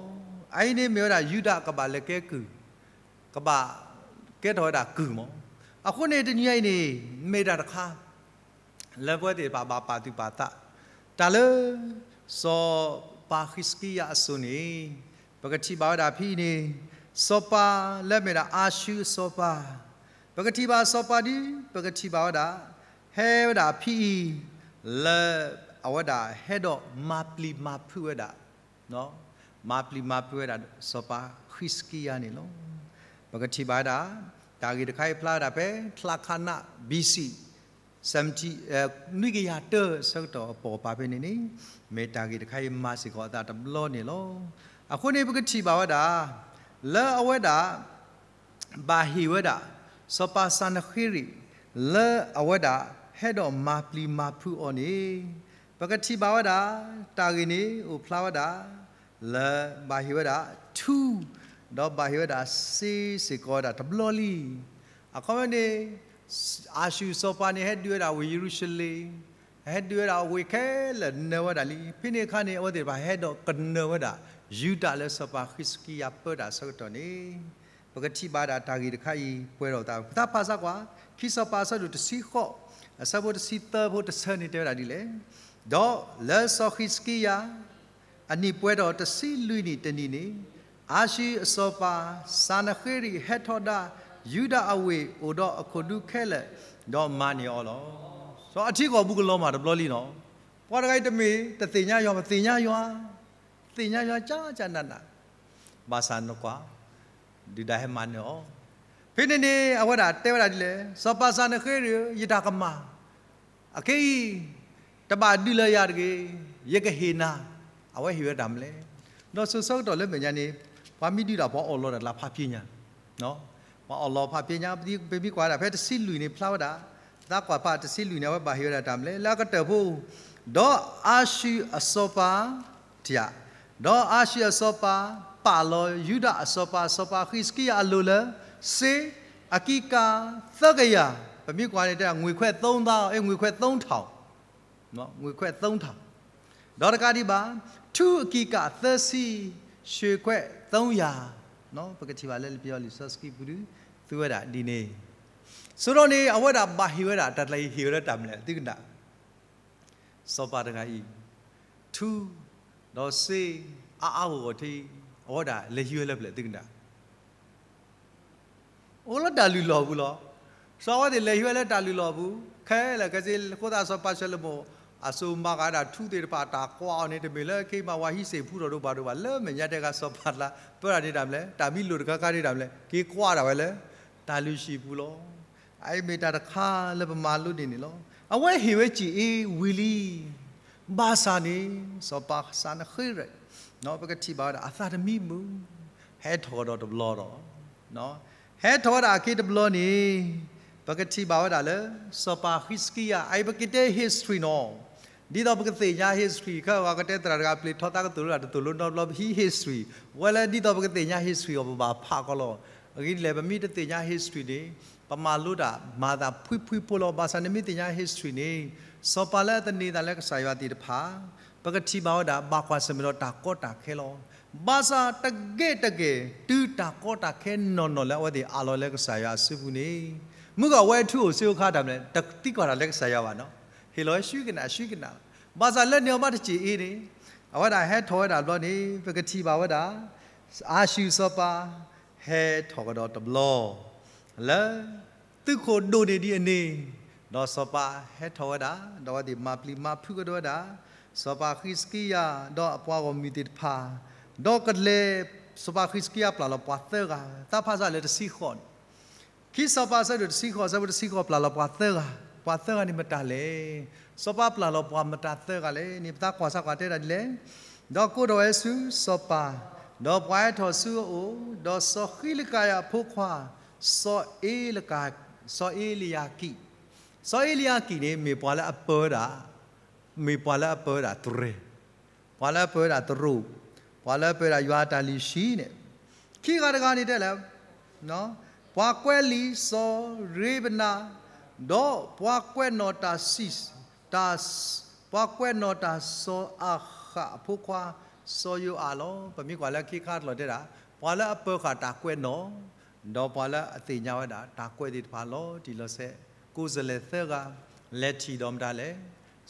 အအံၤန့ၣ်မ့ၢ်ဝဲဒၣ် ယူဒၤကဘၣ်လဲၤကဲကုၢ်, ကဘၣ်ကဲထီၣ်ဝဲဒၣ်ကုၢ်မး. အဃိန့ၣ် တနံၤအံၤန့ၣ် မ့ၢ်တၢ်တခါ လၢပဝဲသ့ၣ်တဖၣ်ဘၣ်ပာ်သူၣ်ပာ်သး, တၢ်လၢ စီၤပၤဃံးစကံယၤအစိၤန့ၣ် ပကထံၣ်ဘၣ်ဝဲဒၣ်ဖဲအံၤန့ၣ် စီၤပၤလၢအမ့ၢ်ဒၣ်အၤၡူအစီၤပၤ, ပကထံၣ်ဘၣ်စီၤပၤဒ် ပကထံၣ်ဘၣ်ဝဲဒၣ် ဟဲဝဲဒၣ်ဖဲအံၤ လၢအဝဲဒၣ်ဟဲဒီးမၤပျံၤမၤဖုးဝဲဒၣ် မၤပျံၤမၤဖုးဝဲဒၣ်စီၤပၤဃံးစကံယၤန့ၣ်လီၤ. ပကထံၣ်ဘၣ်ဝဲဒၣ် တၢ်ဂ့ၢ်တခါအံၤဖျါဝဲဒၣ်ဖဲ ချါခါနး ဘီၣ်စံၣ် နွံကယၤတၢအဆၢကတီၢ်အပိာ်ပာ်ဖဲန့ၣ်န့ၣ် မ့ၢ်တၢ်ဂ့ၢ်တခါအံၤမၤစ့ၢ်ကီးအသးတဘျီန့ၣ်လီၤ. အဃိန့ၣ် ပကထံၣ်ဘၣ်ဝဲဒၣ် လၢအဝဲဒၣ် ဘၣ်ဟ့ၣ်ဝဲဒၣ် စီၤပၤစၤနဃ့ရံာ် လၢအဝဲဒၣ်ဟဲဒီးမၤပျံၤမၤဖုးအီၤန့ၣ် ပကထံၣ်ဘၣ်ဝဲဒၣ် တၢ်ဂ့ၢ်န့ၣ်အိၣ်ဖျါဝဲဒၣ် လၢဘၣ်ဟ့ၣ်ဝဲဒၣ်ထူ ဒီးဘၣ်ဟ့ၣ်ဝဲဒၣ်စ့စ့ၢ်ကီးဝဲဒၣ်တဘျီလံ. အခီပညီန့ၣ် အၤၡူၢ်စီၤပၤန့ၣ် ဟဲဒုးဝဲဒၣ်ဝ့ၢ်ယရူၤၡလ့ၣ်, ဟဲဒုးဝဲဒၣ်အဝ့ၢ်ခဲလၢာ်နၢၤဝဲဒၣ်လံ. ဖဲန့ၣ်အခါန့ၣ် အဝဲသ့ၣ်တဖၣ်ဟဲဒီးကနၢၤဝဲဒၣ် ယူဒၤလၢစီၤပၤဃံးစကံယၤပၢတၢ်အဆၢကတီၢ်န့ၣ် ပကထံၣ်ဘၣ်ဒၣ်တၢ်ဂ့ၢ်တခါအံၤပှဲၤထီၣ်သး. ပကသးဖးစၢ်ကွၢ် ခံစီၤပၤအဆၢဒိၣ်တဆံဃိး အဆၢဖိတဆံသၢဖိတဆၢန့ၣ်တဲဝဲဒၣ်ဒ်လဲၣ်. ဒီးလၢစီၤဃံးစကံယၤ အနံၣ်ပှဲၤထီၣ်တဆံလွံၢ်နံၣ်တနံၣ်န့ၣ် အၤၡူၢ်အစီၤပၤ စၤနဃ့ရံာ်ဟဲထီဒါ ယူဒၤအဝ့ၢ်အိၣ်ဒီးအခိၣ်ဒူခဲလၢာ် ဒီးမၤန့ၢ်အီၤလီၤ. စီၤအထံကီၢ်ပူၤကလီၤမၢ်တဘျီလံနီၤ. ပှၤတဂၤအံၤတမ့ၢ်တသ့ၣ်ညါယွၤ, ပသ့ၣ်ညါယွၤ, သ့ၣ်ညါယွၤကၢကၢနးနး, ဘၣ်ဆၣ်နကွၢ် ဒုၣ်ဒါဟဲမၤနၢၤအီၤ. ဖဲန့ၣ်န့ၣ် အဝဲဒၣ်တဲဝဲဒၣ်ဒ်လဲၣ်, စီၤပၤစၤနဃ့ရံၣ်ဧၢ, ယတၢ်ကမၣ် အခဲအံၤ တဘၣ်ဒုးလၢယၤတဂ့ၤ, ယကဟ့ၣ်နၤ. အဝဲဟ့ၣ်ဝဲတၢ်မနုၤလဲၣ်. ဒီးစိၤဆၢကတီၢ်လၢမဲာ်ညါန့ၣ် ပှၤမ့ၢ်ဒုးဒၣ်ပှၤအီၣ်လီၤတၢ်လၢဖးဖျ့ညါ, ပှၤအီၣ်လီၤဖးဖျ့ညါ, ပမ့ၢ်ကွၢ်ဒၣ်ဖဲတဆံလွံၢ်န့ၣ်ဖျါဝဲဒၣ်, သးကွၢ်ဖးတဆံလွံၢ်န့ၣ် အဝဲဘၣ်ဟ့ၣ်ဝဲဒၣ်တၢ်မနုၤလဲၣ် လၢအကတၢၢ်ဖိ, ဒီးအၤၡူၢ်အစီၤပၤ တၢ်, ဒီးအၤၡူၢ်အစီၤပၤ ပာ်လီၤယူဒၤအစီၤပၤ, စီၤပၤဃံးစကံယၤအလိၤလၢ စ့အကံကၤသၢကယၤ, ပမ့ၢ်ကွၢ်န့ၣ်တဲ ငွေခွဲးသုံးသောင်း, အဲ ငွေခွဲးသုံးထောင်, ငွေခွဲးသုံးထောင်, ဒီးတကးဒံးဘၣ် ထူအကံကၤသၢဆံ, ရွှေခွဲးသုံးရာ, ပကထံၣ်ဘၣ်လၢလံာ်ပယီၤလံာ်စီဆှံပူၤဒုး သူဝဲဒၣ်ဒ်န့ၣ်, ဆိဒီးန့ၣ် အဝဲဒၣ်ဘၣ်ဟ့ၣ်ဝဲဒၣ်တၢ်တၢ်အံၤ ဟ့ၣ်ဝဲဒၣ်တၢ်မနုၤလဲၣ် သုကနၣ် စီၤပၤတဂၤအံၤ ထူ ဒီးစ့ အါအါဂီၢ်ဂီၢ်ထံ အဝဲဒၣ်လဲၤဟံးဝဲလၢပျၢၤ သုကနၣ်, အိၣ်လၢတၢ်လုၢ်လီၢ်ပူၤလီၤ. စီၤအဝဲသ့ၣ်လဲၤဟံးဝဲလၢတၢ်လုၢ်လီၢ်ပူၤ ခဲလၢာ်ခဲဆ့, အဃိသတးစီၤပၤၡလိၤမိၣ် အစိၤမၤဃာ်ဝဲဒၣ်ထူသ့ၣ်တဖၣ် တၢ်ကွၢ်အီၤန့ၣ် တမ့ၢ်လၢက့ၤမၤဝၤဟံးစ့ၣ်ဖူထီၣ်ဒိၣ်ဘၣ်ဒိၣ်ဘၣ်, လၢမဲာ်ညါတဲဂၤစီၤပၤလၢ ပၢတၢ်န့ၣ်တၢ်မနုၤလဲၣ်, တၢ်မံလိာ်တခါခါန့ၣ်တၢ်မနုၤလဲၣ်, က့ၤကွၢ်ဒၣ်ဝဲလၢ တၢ်လုၢ်ဟံၣ်ပူၤလီၤ. အအံၤမ့ၢ်တၢ်တခါလၢပမၤလိန့ၢ်န့ၣ်လီၤ. အဝဲဟ့ၣ်ဝဲစ့ၣ်အ့ဝံၤလံ ဘၣ်ဆၣ်န့ၣ် စီၤပၤစၤနဃ့ရံၣ် ပကထံၣ်ဘၣ်ဝဲဒၣ် အသးတမံမုာ်, ဟဲထီၣ်ကဒီးတဘျီဒီး, ဟဲထီၣ်ဝဲဒၣ်အက့ၤတဘျီန့ၣ် ပကထံၣ်ဘၣ်ဝဲဒၣ်လၢ စီၤပၤဃံးစကံယၤ အအံၤပကတဲ history နီၤ, ဒ်သိးပကသ့ၣ်ညါ history ခဲအံၤပှၤကတဲသရၣ်တဂၤ ပျံၤထီသးကသိၣ်လိတၢ်တသိၣ်လိနီတဘျီ ပဟံး history ဝဲလၢဒ်သိးပကသ့ၣ်ညါ history အီၤ ပဘၣ်ဖးကီးလီၤ. အဂ့ၢ်ဒ်လဲၣ် ပမ့ၢ်တသ့ၣ်ညါ history န့ၣ် ပမၤလိတၢ် မၤသးဖှံဖှံဖိလီၤ. ဘၣ်ဆၣ်နမ့ၢ်သ့ၣ်ညါ history န့ၣ် စီၤပၤလၢအသန့ၤသးလၢကစၢ်ယွၤသ့ၣ်တဖၣ် ပကထံၣ်ဘၣ်ဝဲဒၣ် ဘၣ်ကွၢ်ဆၢၣ်မဲာ်ဒီးတၢ်ကီတၢ်ခဲလီၤ. ဘၣ်ဆၣ်တကဲးတကဲး တုၤတၢ်ကီတၢ်ခဲနီၢ်နီၢ်လၢအဝဲသ့ၣ်အးလီၤလၢကစၢ်ယွၤအစုပူၤန့ၣ် မုၢ်ဂီၢ်ဝဲထူအိၣ်စ့အိၣ်ခါတၢ်မနုၤလဲၣ် တသံကွၢ်တၢ်လၢကစၢ်ယွၤဘၣ်နီၤ, ဟ့ၣ်လီၤဝဲဆှံကနၣ်ဆှံကနၣ်လီၤ. ဘၣ်ဆၣ်လၢန့ၣ်အီၤဘၣ်တစ့ၣ်အ့န့ၣ် အဝဲဒၣ်ဟဲထီၣ်ဝဲဒၣ်တဘျီန့ၣ် ပကထံၣ်ဘၣ်ဝဲဒၣ် အၤၡူၢ်စီၤပၤ ဟဲထီၣ်ကဒီးတဘျီ လၢ သုးခိၣ်ဒိၣ်န့ၢ်ဒံးအန့ၣ်, ဒီးစီၤပၤဟဲထီၣ်ဝဲဒၣ် ဒီးအဝဲသ့ၣ်မၤပျံၤမၤဖုးကဒီးဝဲဒၣ် စီၤပၤဃံးစကံယၤ ဒီးအပှၤဂီၢ်မုၢ်သ့ၣ်တဖၣ်, ဒီးကလဲၤ စီၤပၤဃံးစကံယၤပျၢ်လီၤပှၤသၢဂၤ, သးဖးစၢ်လၢတဆံဃိးန့ၣ် ခံစီၤပၤဆၢဒိၣ်တဆံဃိး ဆၢဖိတဆံဃိး ပျၢ်လီၤပှၤသၢဂၤ, ပှၤသၢဂၤန့ၣ်မတၤလဲၣ်. စီၤပၤပျၢ်လီၤပှၤမတၤသၢဂၤလဲၣ်န့ၣ် ပသးကွၢ်စၢ်ကွၢ်တဲဒၣ်ဒ်လဲၣ်, ဒီးကိးထီၣ်ဝဲဆူစီၤပၤ, ဒီးပှၤဟဲထီၣ်ဆူအအိၣ်, ဒီးစီၤဃံလကၤယၤအဖိခွါ, စီၤအ့လကၤ, စီၤအ့လံယၤကံး, စီၤအ့လံယၤကံးန့ၣ် မ့ၢ်ပှၤလၢအပၢဝဲဒၣ် မ့ၢ်ပှၤလၢအပၢဝဲဒၣ်တရံး, ပှၤလၢအပၢဝဲဒၣ်တရူး, ပှၤလၢအပၢဝဲဒၣ်ယွၤအတၢ်လုၢ်ဟံၣ်န့ၣ်, ခံဂၤတဂၤန့ၣ်တဲလဲၣ်, ပှၤကွဲးလံာ်စီၤရ့ဘနၤ, ဒီးပှၤကွဲးနီၣ်တၢ်စံး, တၢ်, ပှၤကွဲးနီၣ်တၢ်စံးအဃၣ်အဖိခွါ စီၤယိၤအၣ်လီၤ. ပမ့ၢ်ကွၢ်လၢခံခါတလီၢ်တဲဒၣ် ပှၤလၢအပၢဃာ်တၢ်ကွဲးနီၣ် ဒီးပှၤလၢအသ့ၣ်ညါဝဲဒၣ် တၢ်ကွဲးသ့ၣ်တဖၣ်လီၤတံၢ်လီၤဆဲး, ကိးစလဲၤသၢဂၤ, လဲၤထံၣ်ဒီးမတၤလဲၣ်,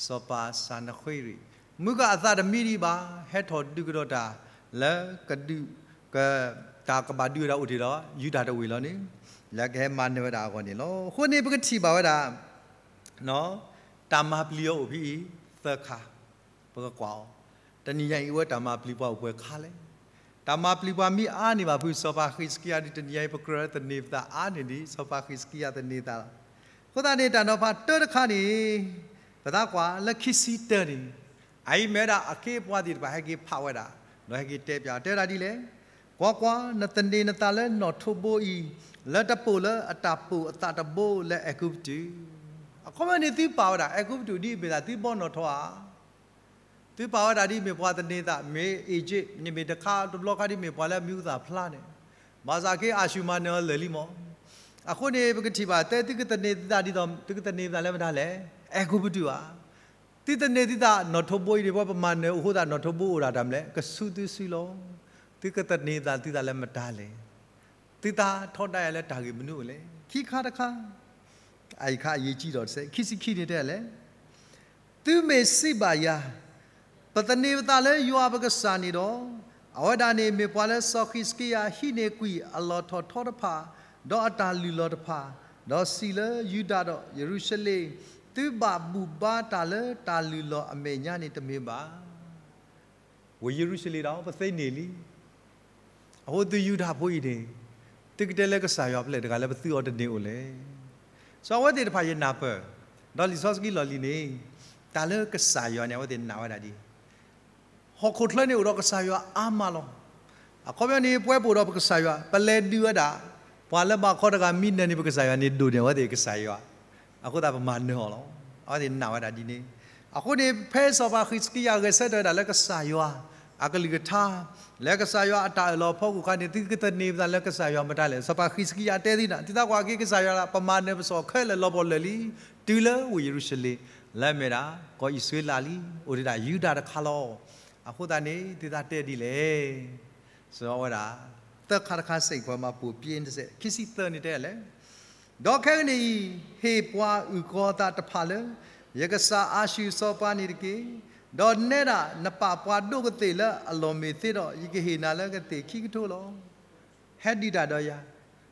စီၤပၤစၤနဃ့ရံး, မုၢ်ကီၢ်အသးတမံဒံးဘၣ်, ဟဲထီၣ်ဒုးကဒီးတၢ် လၢကဒုး, က, တၢ်ကဘၣ်ဒုးဝဲဒၣ်အိၣ်တ့ၢ်ဒီး ယူဒၤတဝ့ၢ်လီၤန့ၣ်, လၢကဟဲမၤနၢၤဝဲဒၣ်အဂီၢ်န့ၣ်လီၤ. အဃိန့ၣ် ပကထံၣ်ဘၣ်ဝဲဒၣ် တၢ်မၤပျံၤအီၤအိၣ်ဖဲအံၤ သၢခါ, ပကကွၢ်အီၤ, တနံၤညါအံၤ အဝဲတၢ်မၤပျံၤပှၤအိၣ်ပှဲၤခါလဲၣ်. တၢ်မၤပျံၤပှၤမ့ၢ်အါန့ၢ်ဘၣ်ဖု စီၤပၤဃံးစကံယၤဒ်တနံၤညါအံၤ ပကြၢးသန့ၤပသးအါန့ၢ်ဒံး စီၤပၤဃံးစကံယၤသန့ၤသးလီၤ. အဃိသတးန့ၣ် တၢ်နီၤဖးတၢတခါန့ၣ် ပသးကွၢ်လၢခံဆံတၢန့ၣ်, အအံၤမ့ၢ်ဝဲဒၣ်အခ့အပှၤသ့ၣ်တဖၣ်ဟဲက့ၤဖးဝဲဒၣ်, ဒီးဟဲက့ၤတဲပၠး တဲဒၣ်ဒ်လဲၣ်, ကွၢ်ကွၢ်, နသန့ၤနသးလၢနီၣ်ထိးဘိအံၤ, လၢတပိာ်လၢအတၢ်ပိာ်အသးတဘိလၢအဲၤကူပတူး, အခီပညီန့ၣ်သုပာ်ဝဲဒၣ် အဲၤကူပတူးဒ်အမ့ၢ်ဒၣ်သုဘီနီၣ်ထိးဧါ. သုပာ်ဝဲဒၣ်ဒ်မ့ၢ်ပှၤသန့ၤသး မ့ၢ် Egypt န့ၣ်မ့ၢ်တခါတဘျီခါဒ်မ့ၢ်ပှၤလၢအမံၤဟူသၣ်ဖျါန့ၣ်, ဘၣ်ဆၣ်က့အၤၡူၢ်မၤနၢၤအီၤလၢာ်လံမး. အဃိန့ၣ် ပကထံၣ်ဘၣ် တဲသုကသန့ၤသးဒ်သိး သုကသန့ၤသးလၢမတၤလဲၣ်, အဲၤကူပတူးဧါ. သုသန့ၤသုသးနီၣ်ထိးဘိအံၤန့ၣ် ပှၤပမၤနၢၤအိၣ်ဃိသတးနီၣ်ထိးဘိအိၣ်ဒၣ်တၢ်မနုၤလဲၣ်, ကဆူသုစုလီၤ. သုကသန့ၤသးသုသးလၢမတၤလဲၣ်. သုသးထီဒါယၤလၢတၢ်ဂ့ၢ်မနုၤအိၣ်လဲၣ်. ခံခါတခါ, အအံၤခါအရေးကြီးဒီးတစဲး, ခံဆံခံန့ၣ်တဲလဲၣ်, သုမ့ၢ်စံးဘၣ်ယၤ, ပသန့ၤပသးလၢယွၤပကစၢ်န့ၣ်ဒီး, အဝဲဒၣ်န့ၣ်မ့ၢ်ပှၤလၢစီၤဃံးစကံယၤဟံးန့ၢ်ကွံာ်အလီၢ်ထီၣ်ထီတဖၣ်, ဒီးအတၢ်လုၢ်လီၢ်တဖၣ်, ဒီးစံးလၢယူဒၤဒီးယရူၤၡလ့ၣ်, သုဘၣ်ဘူၣ်ဘါတၢ်လၢတၢ်လုၢ်လီၢ်အမဲာ်ညါန့ၣ်တမ့ၢ်ဘၣ်. ဝ့ၢ်ယရူၤၡလ့ၣ်ဒီးပသ့န့ၢ်လံ. အဃိသုယူဒၤဖိအံၤန့ၣ်, သုကတဲလၢကစၢ်ယွၤဖဲလဲၣ်တဂၤလၢပသုအိၣ်တန့ၢ်အိၣ်လဲၣ်. စီၤအဝဲသ့ၣ်တဖၣ်ယနၢ်ပၢၢ်, ဒီးလံာ်စီဆှံလီၢ်လံၤန့ၣ်, တၢ်လၢကစၢ်ယွၤန့ၣ် အဝဲသ့ၣ်နာ်ဝဲဒၣ်ဒ် ဟီၣ်ခိၣ်ချၢန့ၣ်အိၣ်ဒီးကစၢ်ယွၤအါမးလီၤ. အခီပညီန့ၣ် ပဝဲပအိၣ်ဒီးပကစၢ်ယွၤ ပလဲၤဒုးဝဲဒၣ် ပှၤလၢဘၣ်ခီတဂၤမံနၢၤန့ၣ် ပကစၢ်ယွၤန့ၣ်ဒိၣ်န့ၢ်အဝဲသ့ၣ်ကစၢ်ယွၤ, အဃိသတးပမၤနၢၤအီၤလီၤ. အဝဲသ့ၣ်နာ်ဝဲဒၣ်ဒ်န့ၣ်, အဃိန့ၣ် ဖဲစီၤပၤဃံးစကံယၤဂဲၤဆၢထၢၣ်ဝဲဒၣ်လၢကစၢ်ယွၤ အကလုၢ်ကထါ, လၢကစၢ်ယွၤအတၢ်အၢၣ်လီၤအဖီခိၣ်အခါန့ၣ် သုကသန့ၤပသးလၢကစၢ်ယွၤမတၤလဲၣ်. စီၤပၤဃံးစကံယၤတဲသုဒၣ် သုသးကွၢ်က့ၤကစၢ်ယွၤဒၣ် ပမၤနၢၤပစီၣ်ခဲလၢာ်လီၤပှီၢ်လၢာ်လံ, တုၤလၢဝ့ၢ်ယရူၤၡလ့ၣ်, လၢအမ့ၢ်ဒၣ် ကီၢ်အံၣ်စရ့လးလံ, အိၣ်ဒံးဒၣ်ယူဒၤတခါလီၤ. အဃိသတးန့ၣ် သုသးတဲဒ်လဲၣ်. စီၤဝဲဒၣ် သၢခါတခါစ့ၢ်ကီး မၤပိာ်ပျ့တစဲး ခံဆံသၢန့ၣ်တဲလဲၣ်, ဒီးခဲကနံၣ်အံၤ ဟ့ၣ်ပှၤအုၣ်ကီၤသးတဖၣ်လၢ ယကစၢ်အၤၡူၢ်စီၤပၤန့ၣ်တက့ၢ်. ဒီးနဲဒၣ်နပာ်ပှၤဒိၣ်ကသ့ၣ်လၢအလီၢ်မ့ၢ်သ့ဒီး ယကဟ့ၣ်နၤလၢကသ့ၣ်ခံကထိလီၤ. ဟဲဒုးတၢ်ဒီးယၤ,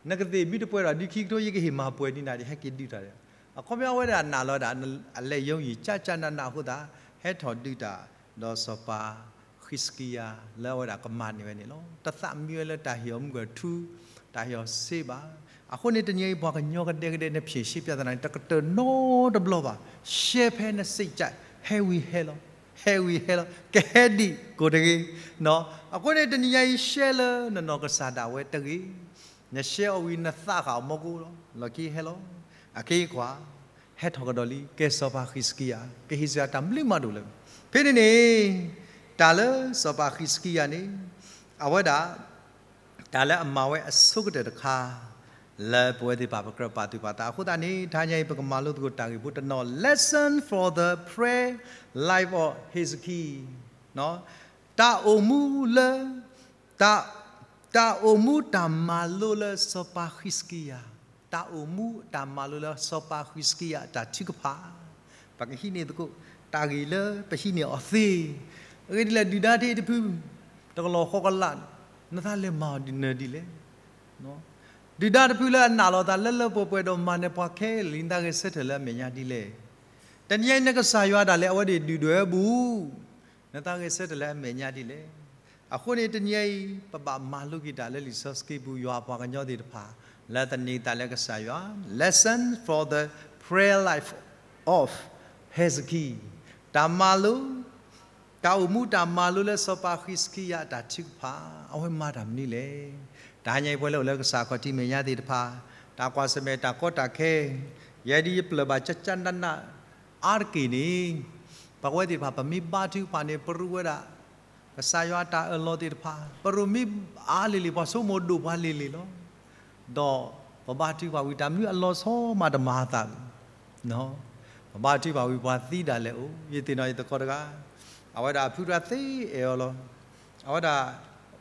နကသ့ၣ်မ့ၢ်တပှဲၤဒီးဒုးခံကထိ ယကဟ့ၣ်မၤပှဲၤဒံးနၤဒီး ဟဲက့ၤဒုးတၢ်ဒီး, အခီပညီအဝဲဒၣ်နာ်လီၤဝဲဒၣ် အလဲၤယိယံၤ ကၠၢ်ကၠၢ်နးနးအဃိသတး ဟဲထီၣ်ဒုးတၢ်ဒီးစီၤပၤဃံးစကံယၤ လၢအဝဲဒၣ်ကမၤန့ၢ်ဝဲန့ၣ်လီၤ. တသးမံဝဲလၢတၢ်ဟ့ၣ်အီၤမုၢ်ကထူ, တၢ်ဟ့ၣ်အီၤစ့ဘၣ်. အဃိန့ၣ်တနံၤအံၤ ပှၤကညီကဒဲကဒဲန့ၣ် ဖြေရှင်းပြဿနာန့ၣ် တကတၢၢ်နီတဘျီဘၣ်. ရှဲဖဲနစံးကၠး ဟဲဝံၤဟဲလီၤ, ဟဲဝံၤဟဲလီၤ, ကဟဲဒံးကိးတဂ့ၤ. အဃိန့ၣ်တနံၤညါအံၤ ရှဲလၢနနီၢ်ကစၢ်ဒၣ်ဝဲတဂ့ၤ. နရှဲအီၤဝံၤ နသးဃာ်အီၤမီၢ်ကိၣ်လီၤ, လီၢ်ခံဟဲလီၤ. အခဲအံၤကွၢ် ဟဲထီၣ်ကဒီးလံ ကဲစီၤပၤဃံးစကံယၤ ကဟ့ၣ်စ့ၢ်ကီးတၢ်မနုၤမးဒိၣ်လဲၣ်. ဖဲန့ၣ်န့ၣ် တၢ်လၢစီၤပၤဃံးစကံယၤန့ၣ် အဝဲဒၣ် တၢ်လၢအမၤဝဲအဆိကတၢၢ်တခါ လၢပဝဲသ့ၣ်တဖၣ်ပကြၢးပာ်သူၣ်ပာ်သးအဃိသတးန့ၣ် တဟါညါအံၤ ပကမၤလိသကိးတၢ်ဂ့ၢ်ဖိတနီၤ Lesson for the Prayer Life of Hezekiah တၢ်အိၣ်မူလၢ တၢ် တၢ်အိၣ်မူတၢ်မၤလိလၢစီၤပၤဃံးစကံယၤ, တၢ်အိၣ်မူတၢ်မၤလိလၢစီၤပၤဃံးစကံယၤအတၢ်ထုကဖၣ်, ပကဟံးန့ၢ်သကိး တၢ်ဂ့ၢ်လၢပဟံးန့ၢ်အီၤသ့, အဂ့ၢ်ဒ်လဲၣ် ဒုၣ်ဒါထံတဖု တကလီၤဃီကလး နသးလဲၤမၤအီၤဒ်နၢၤဒ်လဲၣ်. ဒုၣ်ဒါတဖုလၢအနာ်လီၤသးလၢလၢပှဲၤပှဲၤဒီးမၤနၢၤပှၤခဲလၢာ် နသးဂဲၤဆၢထၢၣ်လၢအမဲာ်ညါဒ်လဲၣ်. တနံၤညါအံၤ နကစၢ်ယွၤဒၣ်လဲာ် အဝဲဒၣ်ဒုၣ်ဒွဲၣ်အပူၤ နသးဂဲၤဆၢထၢၣ်လၢအမဲာ်ညါဒ်လဲၣ်. အဃိန့ၣ် တနံၤညါအံၤ ပဘၣ်မၤလိက့ၤတၢ်လၢလံာ်စီဆှံပူၤ ယွၤအပှၤကညီသ့ၣ်တဖၣ် လၢသန့ၤသးလၢကစၢ်ယွၤ Lesson for the Prayer Life of Hezekiah တၢ်မၤလိ တၢ်အိၣ်မူတၢ်မၤလိလၢစီၤပၤဃံးစကံယၤအတၢ်ထုကဖၣ် အဝဲမၤတၢ်မနုၤလဲၣ်. တဟါညါအံၤပဝဲလၢအိၣ်လၢကစၢ်ခီၣ်ထံးမဲာ်ညါသ့ၣ်တဖၣ် တၢ်ကွၢ်ဆၢၣ်မဲာ်တၢ်ကီတၢ်ခဲ ယဲဒ်ယပျၢၢ်ဘၣ်ကၠၢ်ကၠၢ်နးနး အါတက့ၢ်န့ၣ် ပဝဲသ့ၣ်တဖၣ် ပမ့ၢ်ဘါထုကဖၣ်န့ၣ် ပရူးဝဲဒၣ် ကစၢ်ယွၤအတၢ်အၢၣ်လီၤသ့ၣ်တဖၣ် ပရူးမ့ၢ်အါလံၤလံၤ ပှၤဆိကမိၣ်ဒိၣ်ပှၤလံၤလံၤလီၤ. ဒီးပဘါထုကဖၣ်ဝံၤ တၢ်မနုၤအလီၤဆီမးတမၤအသးဘၣ်. ပဘါထုကဖၣ်ဝံၤ ပှၤသံဒၣ်လဲာ်အိၣ်, ယသ့ၣ်နီၣ်ယသကိးတဂၤ, အဝဲဒၣ်အဖုတဂၤသ့အဲၣ်အီၤလီၤ. အဝဲဒၣ်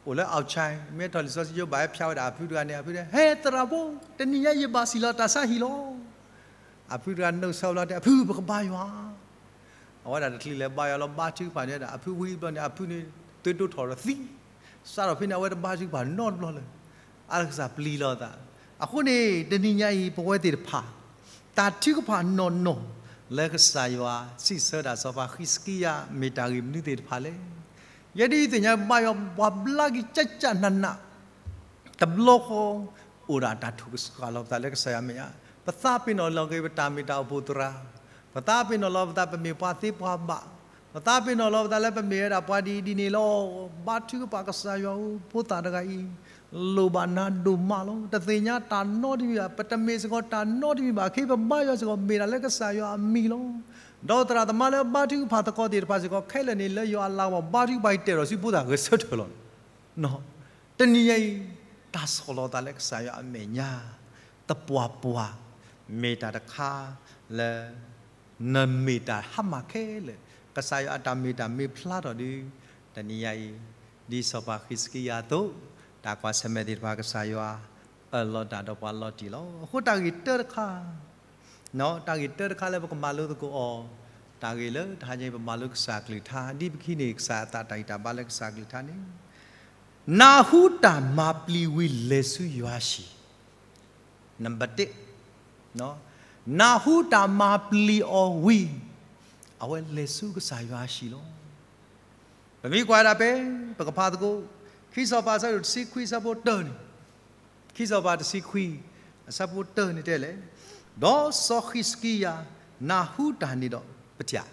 အိၣ်လၢ outside မ့ၢ်ထီၣ်လံာ်စီဆှံယိၤဘၣ်ဟဲဖျါဝဲဒၣ်အဖုတဂၤန့ၣ် အဖုတဲ ဟဲသရၣ်ဖိ, တနံၤညါယဘၣ်စံၣ်လီၤတၢ်ဆါဟံၣ်လီၤ. အဖုတဂၤနုာ်ဆၢဘျီတဲ အဖုပကဘါယွၤ အဝဲဒၣ်တချုးလဲၤဘါယွၤလီၤ ဘါထုကဖၣ်န့ၣ်ဒီး အဖုဝံၤဘျီန့ၣ် အဖုန့ၣ် သုဒိၣ်ထီၣ်ဒီးသံ, စးထီၣ်ဖဲန့ၣ် အဝဲတဘါထုကဖၣ်နီတဘျီလၢၤ, အါတကစၢ်ပျံၤလီၤအသး. အဃိန့ၣ် တနံၤညါအံၤ ပဝဲသ့ၣ်တဖၣ် တၢ်ထုကဖၣ်နီၢ်နီၢ် လၢကစၢ်ယွၤစံးဆၢဒၣ်စီၤပၤဃံးစကံယၤ မ့ၢ်တၢ်ဂ့ၢ်မနုၤသ့ၣ်တဖၣ်လဲၣ်. ယဲဒ်ယသ့ၣ်ညါဘါယွၤ ပှၤဘျါက့ၤကၠၢ်ကၠၢ်နးနး တဘျီဃီ အိၣ်ဒၣ်တၢ်ထုးကဆှီလီၤပသးလၢကစၢ်ယွၤမဲာ်ညါ, ပသးပ့ၤနီၣ်လီၤက့ၤပတၢ်မ့ၢ်တၢ်အိၣ်ဖှိၣ်သရၣ်, ပသးပ့ၤနီၣ်လီၤပသးပမ့ၢ်ပှၤသ့ပှၤဘၣ်, ပသးပ့ၤနီၣ်လီၤပသးလၢပမ့ၢ်ဝဲဒၣ်ပှၤဒ်အံၤဒ်န့ၣ်လီၤ. ဘါထုကဖၣ်ကစၢ်ယွၤဧၢ, ဖိသၣ်တဂၤအံၤ လိၣ်ဘၣ်နၤဒိၣ်မးလီၤ. တသ့ၣ်ညါတၢ်နီတမံၤဘၣ်, ပတမ့ၢ်စ့ၢ်ကီးတၢ်နီတမံၤဘၣ်, ခဲအံၤပဘါယွၤစ့ၢ်ကီး မ့ၢ်ဒၣ်လၢကစၢ်ယွၤအမံၤလီၤ. ဒီးသရၣ်သမါလၢဘါထုကဖၣ်သကိးသ့ၣ်တဖၣ်စ့ၢ်ကီး ခဲလၢာ်န့ၣ် လၢယွၤအလၤကပီၤ ဘါထုကဖၣ်အံၤတဲာ်ဒီးဆူဖိသၣ်ဂဲၤဆၢထၢၣ်လီၤ. တနံၤညါအံၤ တၢ်ဆီၣ်လီၤသးလၢကစၢ်ယွၤအမဲာ်ညါ သပှၢ်ပှၢ် မ့ၢ်တၢ်တခါလၢ နမ့ၢ်တၢ်ဟါမၢ်ခဲလၢာ်, ကစၢ်ယွၤအတၢ်မ့ၢ်တၢ်မ့ၢ်ဖျါထီၣ်ဒုး တနံၤညါအံၤ ဒ်စီၤပၤဃံးစကံယၤအသိး, တၢ်ကွၢ်ဆၢၣ်မဲာ်သ့ၣ်တဖၣ် ကစၢ်ယွၤအၢၣ်လီၤတၢ်ဒီးပှၤလီၤတံၢ်လီၤ. အဃိတၢ်ဂ့ၢ်တၢတခါ တၢ်ဂ့ၢ်တၢတခါလၢပကမၤလိသကိးအီၤ, တၢ်ဂ့ၢ်လၢတဟါညါအံၤ ပမၤလိကစၢ်ကလုၢ်ကထါ ဒ်ပကဟံးန့ၢ်ကစၢ်အသးတၢ်ဂံၢ်တၢ်ဘါလၢကစၢ်ကလုၢ်ကထါန့ၣ်, နၢ်ဟူတၢ်မၤပျံၤဝံၤလဲၤဆူယွၤဟံၣ်, နံပါတ်တစ်, နၢ်ဟူတၢ်မၤပျံၤအီၤဝံၤ, အဝဲလဲၤဆူကစၢ်ယွၤဟံၣ်လီၤ. ပမ့ၢ်ကွၢ်ဒၣ်ဖဲ ပကဖးသကိး ခံစီၤပၤအဆၢဒိၣ်တဆံခွံအဆၢဖိတၢန့ၣ်, ခံ ခံစီၤပၤတဆံခွံ အဆၢဖိတၢန့ၣ်တဲလဲၣ်, ဒီးစီၤဃံးစကံယၤနၢ်ဟူတၢ်န့ၣ်ဒီး ပထံၣ်,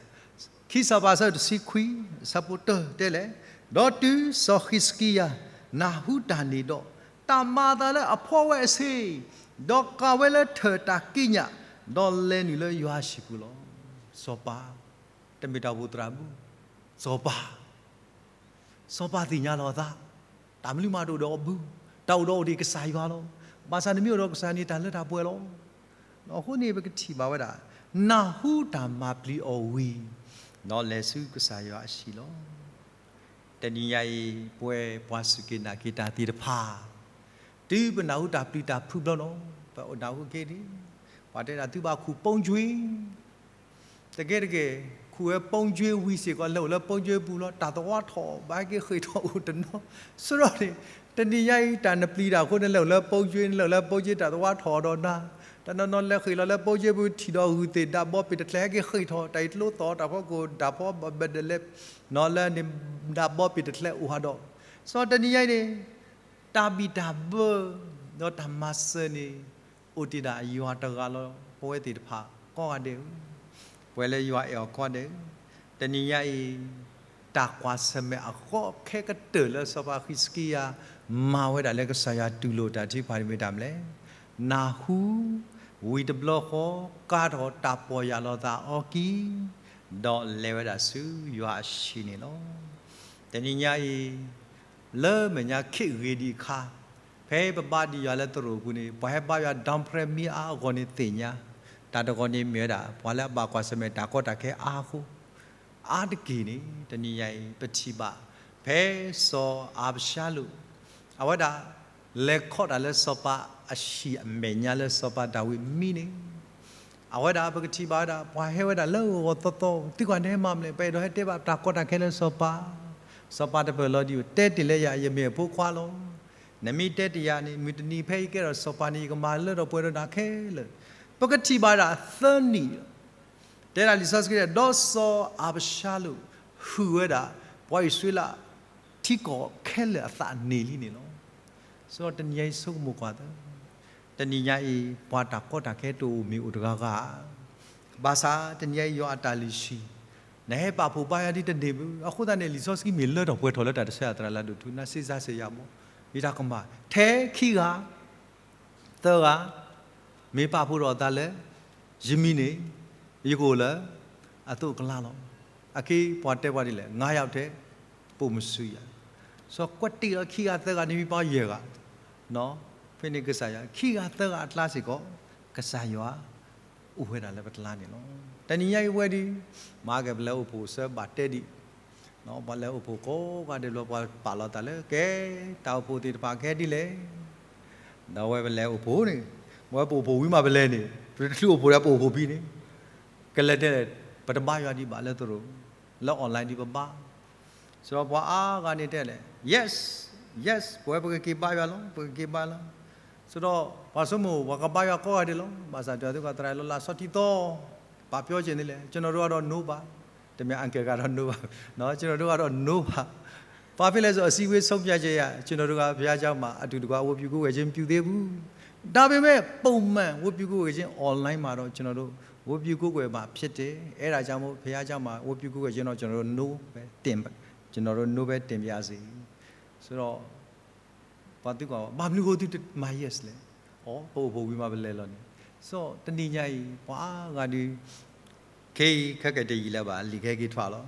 ခံစီၤပၤအဆၢတဆံခွံ အဆၢဖိတၢတဲလဲၣ်, ဒီးတုၤစီၤဃံးစကံယၤနၢ်ဟူတၢ်န့ၣ်ဒီး, တၢ်မၤအသးလၢအဖှီဝဲအဆ့, ဒီးကၤဝဲလၢထၢၣ်တၢ်ကံးညာ်, ဒီးလဲၤနုာ်လၢယွၤအဟံၣ်ပူၤလီၤ. စီၤပၤ, တမ့ၢ်တၢ်အိၣ်ဖှိၣ်သရၣ်ဘု, စီၤပၤ စီၤပၤသ့ၣ်ညါလီၤအသး, တၢ်မနုၤမးတအိၣ်ဒီးအီၤဘၣ်, တၢ်အိၣ်ဒီးအိၣ်ဒံးကစၢ်ယွၤလီၤ. ဘၣ်ဆၣ်နမ့ၢ်အိၣ်ဒီးကစၢ်န့ၣ် တၢ်လၢတၢ်ပှဲၤလီၤ. အဃိန့ၣ် ပကထံၣ်ဘၣ်ဝဲဒၣ်, နၢ်ဟူတၢ်မၤပျံၤအီၤဝံၤ, ဒီးလဲၤဆူကစၢ်ယွၤအဟံၣ်လီၤ. တနံၤညါအံၤ ပဝဲပှၤစူၢ်က့ၤနာ်က့ၤတၢ်သ့ၣ်တဖၣ်, တုၤပနၢ်ဟူတၢ်ပျံၤတၢ်ဖုးဘျီလီၤ, ပအိၣ်နၢ်ဟူက့ၤန့ၣ်, ပှၤတဲဒၣ်သုဘၣ်ခူၣ်ပိကၠွ့ တကဲတကဲ, ခူၣ်ဝဲပိကၠွ့ဝံၤစ့ၢ်ကီး လဲၤအိၣ်လၢပိကၠွ့ပူၤလီၤ, တၢ်သဝီထီၣ် ဘၣ်ဟဲက့ၤဃ့ၢ်ထီၣ်အိၣ်တနီၤ, ဆိဒီးန့ၣ်, တနံၤညါအံၤ တၢ်နပျံၤတၢ်အဃိန့ၣ် လဲၤအိၣ်လၢပိကၠွ့န့ၣ် လဲၤအိၣ်လၢပိကၠွ့တၢ်သဝီထီၣ်ဒီးနၤ, တနီၤနီၤလဲၤဃ့ၢ်လီၤလၢပိကၠွ့ပူၤ ထံၣ်ဒီးဂုၢ်သ့ၣ်ဒၣ်ဘီပ့ၢ်တချဲး ဟဲက့ၤဃ့ၢ်ထီၣ် တၢ်အံၤတလိသီၣ် တၢ်ဖီခိၣ်ဒၣ်ဖီဘၣ်ဘၣ်ဒဲးလဲၣ်, နီၤလၢန့ၣ် ဒၣ်ဘီပ့ၢ်တချဲးအိၣ်ဟးဒီး, ဆိတနံၤညါအံၤန့ၣ်, တၢ်ဘံၣ်တၢ်ဘၢ, ဒီးတၢ်မၤစၢၤန့ၣ်, အိၣ်တ့ၢ်ဒၣ်ယွၤတဂၤလီၤ. ပဝဲသ့ၣ်တဖၣ်ကိးဂၤဒဲးဧၢ, ပဝဲလၢယွၤအဲၣ်အီၤကိးဂၤဒဲးဧၢ, တနံၤညါအံၤ, တၢ်ကွၢ်ဆၢၣ်မဲာ်အဃိခဲကတၢၢ်လၢစီၤပၤဃံးစကံယၤ မၤဝဲဒၣ်လၢကစၢ်ယွၤတူၢ်လိာ်တၢ်ထုကဖၣ်န့ၣ်မ့ၢ်တၢ်မနုၤလဲၣ်. နၢ်ဟူ, ဝံၤတဘျီဃီ, ကၤထီၣ်တၢ်ပီၢ်ယၢ်လီၤသးအီကံ, ဒီးလဲၤဝဲဒၣ်ဆူယွၤအဟံၣ်န့ၣ်လီၤ. တနံၤညါအံၤ လၢမဲာ်ညါခ့ၣ်ဂ့ၤဒံးအခါ, ဖဲပဘါဒံးယွၤလၢသရိာ်ပူၤန့ၣ် ပှၤဟဲဘါယွၤ ဒီပြဲမံအါအဂီၢ်န့ၣ်သ့ၣ်ညါ, တၢ်တဂီၤန့ၣ်မ့ၢ်ဝဲဒၣ် ပှၤလၢအဘၣ်ကွၢ်ဆၢၣ်မဲာ်တၢ်ကီတၢ်ခဲအါအဃိ, အါတက့ၢ်န့ၣ် တနံၤညါအံၤ ပထံၣ်ဘၣ် ဖဲစီၤအၤဘၡါလိၣ် အဝဲဒၣ် လဲၤခီၣ်တၢ်လၢစီၤပၤအဟံၣ်အမဲာ်ညါလၢစီၤပၤဒၤဝံးမံန့ၣ် အဝဲဒၣ်ပကထံၣ်ဘၣ်ဝဲဒၣ် ပှၤဟဲဝဲဒၣ်လၢဂီၤဂီၤသီသီ သုကွၢ်န့ၣ်မၤမလဲၣ် ပအဲၣ်ဒိးဟဲတဲဘၣ်တၢ်ကီတၢ်ခဲလၢစီၤပၤ, စီၤပၤတပၢၢ်လီၤဒံးဧိၤ တဲတ့ၢ်လၢယၤ ယမ့ၢ်အဖိခွါလီၤ. နမ့ၢ်တဲတ့ၢ်ယၤန့ၣ် မုၢ်တနံၤဖဲယကဲထီၣ်စီၤပၤန့ၣ် ယကမၤလၢထီၣ်ပှဲၤထီၣ်တၢ်ခဲလၢာ်, ပကထံၣ်ဘၣ်ဒၣ်သၢနံၣ် တဲဒၣ်လံာ်စီဆှံ ဒီးစီၤအၤဘၡါလိၣ် ဟုၣ်ဝဲဒၣ် ပှၤအံၣ်စရ့လး ထံကီၢ်ခဲလၢာ်အသးန့ၣ်လံန့ၣ်လီၤ. ဆိတနံၤညါအံၤဆိကမိၣ်ကွၢ်သၢ, တနံၤညါအံၤ ပှၤတၢ်ကီတၢ်ခဲတအိၣ်မ့ၢ်အိၣ်တဂၤဂၤ, ဘၣ်ဆၣ်တနံၤညါအံၤယွၤအတၢ်လုၢ်ဟံၣ်, နဟဲပာ်ဖှိၣ်ဘါယွၤဒ်တန့ၢ်ဘၣ်. အဃိသတးန့ၣ် လံာ်စီဆှံမ့ၢ်လၢထီၣ်ပှဲၤထီၣ်လၢတၢ်တဆၢအသရၣ်လၢဒိၣ်ထူ နစ့စါစ့ယၤဘီ, ယတၢ်ကမၣ် ထဲခံဂၤ သၢဂၤ မ့ၢ်ပာ်ဖှိၣ်ထီၣ်အသးလၢ ယမံၤန့ၣ် ယကအိၣ်လၢအသိးအကျါလီၤ. အခဲအံၤပှၤတဲပှၤဒ်လဲၣ် ငါးယောက်ထဲ ပိုမစုရ စီၤကွဲးတ့ၢ်လီၤခံဂၤသၢဂၤန့ၣ်မ့ၢ်ပှၤယဲၢ်ဂၤ, ဖဲန့ၣ်ကစၢ်ယွၤ ခံဂၤသၢဂၤအကျါစ့ၢ်ကီး ကစၢ်ယွၤ အိၣ်ဝဲဒၣ်လၢပကျါန့ၣ်လီၤ. တနံၤညါအံၤဝဲဒၣ် မၤက့ၤပလဲၤအိၣ်ဖှိၣ်စၢဘၣ်တဲဒံး ပှၤလဲၤအိၣ်ဖှိၣ်ကိးဂၤဒဲးဘျီ ပှၤပာ်လီၤသးလၢ ကဲ တၢ်အိၣ်ဖှိၣ်သ့ၣ်တဖၣ်ကဟဲဒ်လဲၣ်, ဒီးဝဲပလဲၤအိၣ်ဖှိၣ်န့ၣ် ဝဲပအိၣ်ဖှိၣ်ဝံၤမးပလဲၤန့ၣ် ပတချုးအိၣ်ဖှိၣ်ဒီးပအိၣ်ဖှိၣ်ဖဲန့ၣ် ကလဲၤတဲလဲၣ် ပတဘါယွၤဒံးဘၣ်လၢသရိာ် လၢ online ဒံးပဘါ စဒီးပှၤအါဂၤန့ၣ်တဲလဲၣ် yes, yes ပဝဲပကက့ၤဘါယွၤလီၤ ပကက့ၤဘါလီၤ. စဒီးပှၤဆိကမိၣ် ပှၤကဘါယွၤကိးဂၤဒဲးလီၤ. ဘၣ်ဆၣ်တၢ်သ့ၣ်ကီးသရၣ်လီၤလၢစီၤထံသီ ပာ်ပျီက့ၤန့ၣ်လဲၣ် ကျွန်တော်တို့ကတော့ no ဘၣ်. တမ့ၢ်အကဲကဒီး no ဘၣ်. ကျွန်တော်တို့ကတော့ no ဘၣ်. ဘာဖြစ်လဲဆို အစည်းအဝေးဆုံးဖြတ်ချက်အရ ကျွန်တော်တို့က ဘုရားကျောင်းမှာ အတူတကွ ဝတ်ပြုကိုးကွယ်ခြင်း မပြုသေးဘူး. ဒါပေမဲ့ ပုံမှန် ဝတ်ပြုကိုးကွယ်ခြင်း online မှာတော့ ကျွန်တော်တို့ ဝတ်ပြုကိုးကွယ်မှာ ဖြစ်တယ်. အဲဒါကြောင့်မို့ ဘုရားကျောင်းမှာ ဝတ်ပြုကိုးကွယ်ခြင်းတော့ ကျွန်တော်တို့ no ပဲတင်ပါ ကျွန်တော်တို့ no ပဲတင်ပါရစေ. ဆိုတော့ ပှၤသုကီး ဘၣ်မနုၤဃိသုမၤ yes လဲၣ်. အိ ပအိၣ်ဖှိၣ်ဝံၤမးပလဲၤလီၤန့ၣ်. စီၤတနံၤညါအံၤ ပှၤအါဂၤဒုး ခဲအံၤခဲကတၢၢ်ယံာ်လၢၤဘၣ် လံာ်ခဲက့ၤထွဲလီၤ.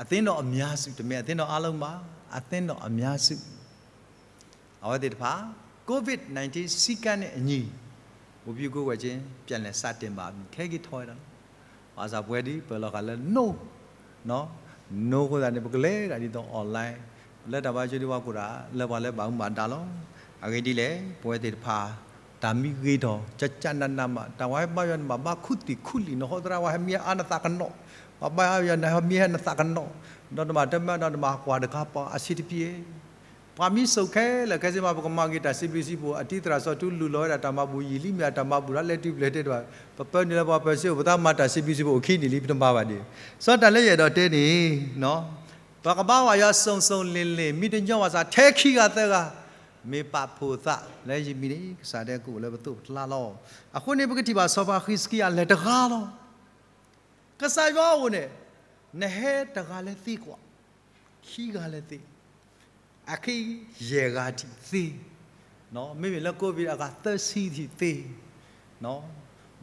အသင်းတော်အများစု တမ့ၢ်အသင်းတော်အားလုံးပါ အသင်းတော်အများစု အဝဲသ့ၣ်တဖၣ် COVID nineteen စည်းကမ်းနဲ့အညီ ဝတ်ပြုကိုးကွယ်ခြင်း ပြန်လည်စတင်ပါပြီ ခဲက့ၤထွဲဒၣ်လီၤ. ဘၣ်ဆၣ်ပဝဲဒုး ပၢၤလီၤဃာ်လၢ no, no အဃိသတးန့ၣ် ပကလဲၤဒၣ်ဒ်သိး online လၢတၢ်ဘါယွၤဒုးပှၤကိးတၢ် လၢပှၤလၢဘၣ်မူဘၣ်ဒါလီၤ. အဂ့ၢ်ဒ်လဲၣ် ပဝဲသ့ၣ်တဖၣ် တၢ်မံဂ့ၤထီၣ် ကကနနမး တၢ်ဝဲဟဲဘါယွၤန့ၣ် ဘၣ်ဘါခူသူၣ်ခူလံာ် နဟီသရၣ်ဝဲဟဲမံဟဲအါနသးကနီၤ, ပှၤဘါယွၤန့ၣ် ဟဲမံဟဲနသးကနီၤ, ဒီးတမၤတမၤဒီးတမၤကွၢ်တခါပှၤအဆံးတပျ့ၤ ပှၤမံဆိးခဲလၢာ်ခဲဆ့မး ပကမၤဂ့ၤတၢ်စံးဘျုးစံးဖှိၣ် အတံၤသရၣ်စီၤထူလူၢ်လီၤဝဲဒၣ်တၢ်မၤဘူၣ်ယံာ်လံမ့ၢ်အတၢ်မၤဘူၣ်ဒီးလဲၤတုၤဖျဲးတဲတဘၣ် ပပၢနုာ်လၢပှၤပၢဆှၢအိၣ် ပသးမၤတၢ်စံးဘျုးစံးဖှိၣ်အိၣ်ခံနံၣ်လံ ပတမၤဘၣ်ဒံး. စီၤတၢ်လၢယအဲၣ်ဒိးတဲန့ၣ် ပှၤကဘါဝဲယွၤစုံစုံလ့ၤလ့ၤ မ့ၢ်တညီဘၣ်ဆၣ် ထဲခံဂၤသၢဂၤ မ့ၢ်ပာ်ဖှိၣ်သးလၢယမံၤန့ၣ် ကစၢ်တဲကအိၣ်လၢပသိးပကျါလီၤ. အဃိန့ၣ် ပကထံၣ်ဘၣ်စီၤပၤဃံးစကံယၤလဲၤတဂၤလီၤ. ကစၢ်ယွၤအအိၣ်န့ၣ် နဟဲတဂၤလၢသ့ကွၢ်, ခံဂၤလၢသ့, အခံယဲၢ်ဂၤထံၣ်သ့, မ့မ့ၢ်လၢ COVID အဂၤသၢဆံထံၣ်သ့,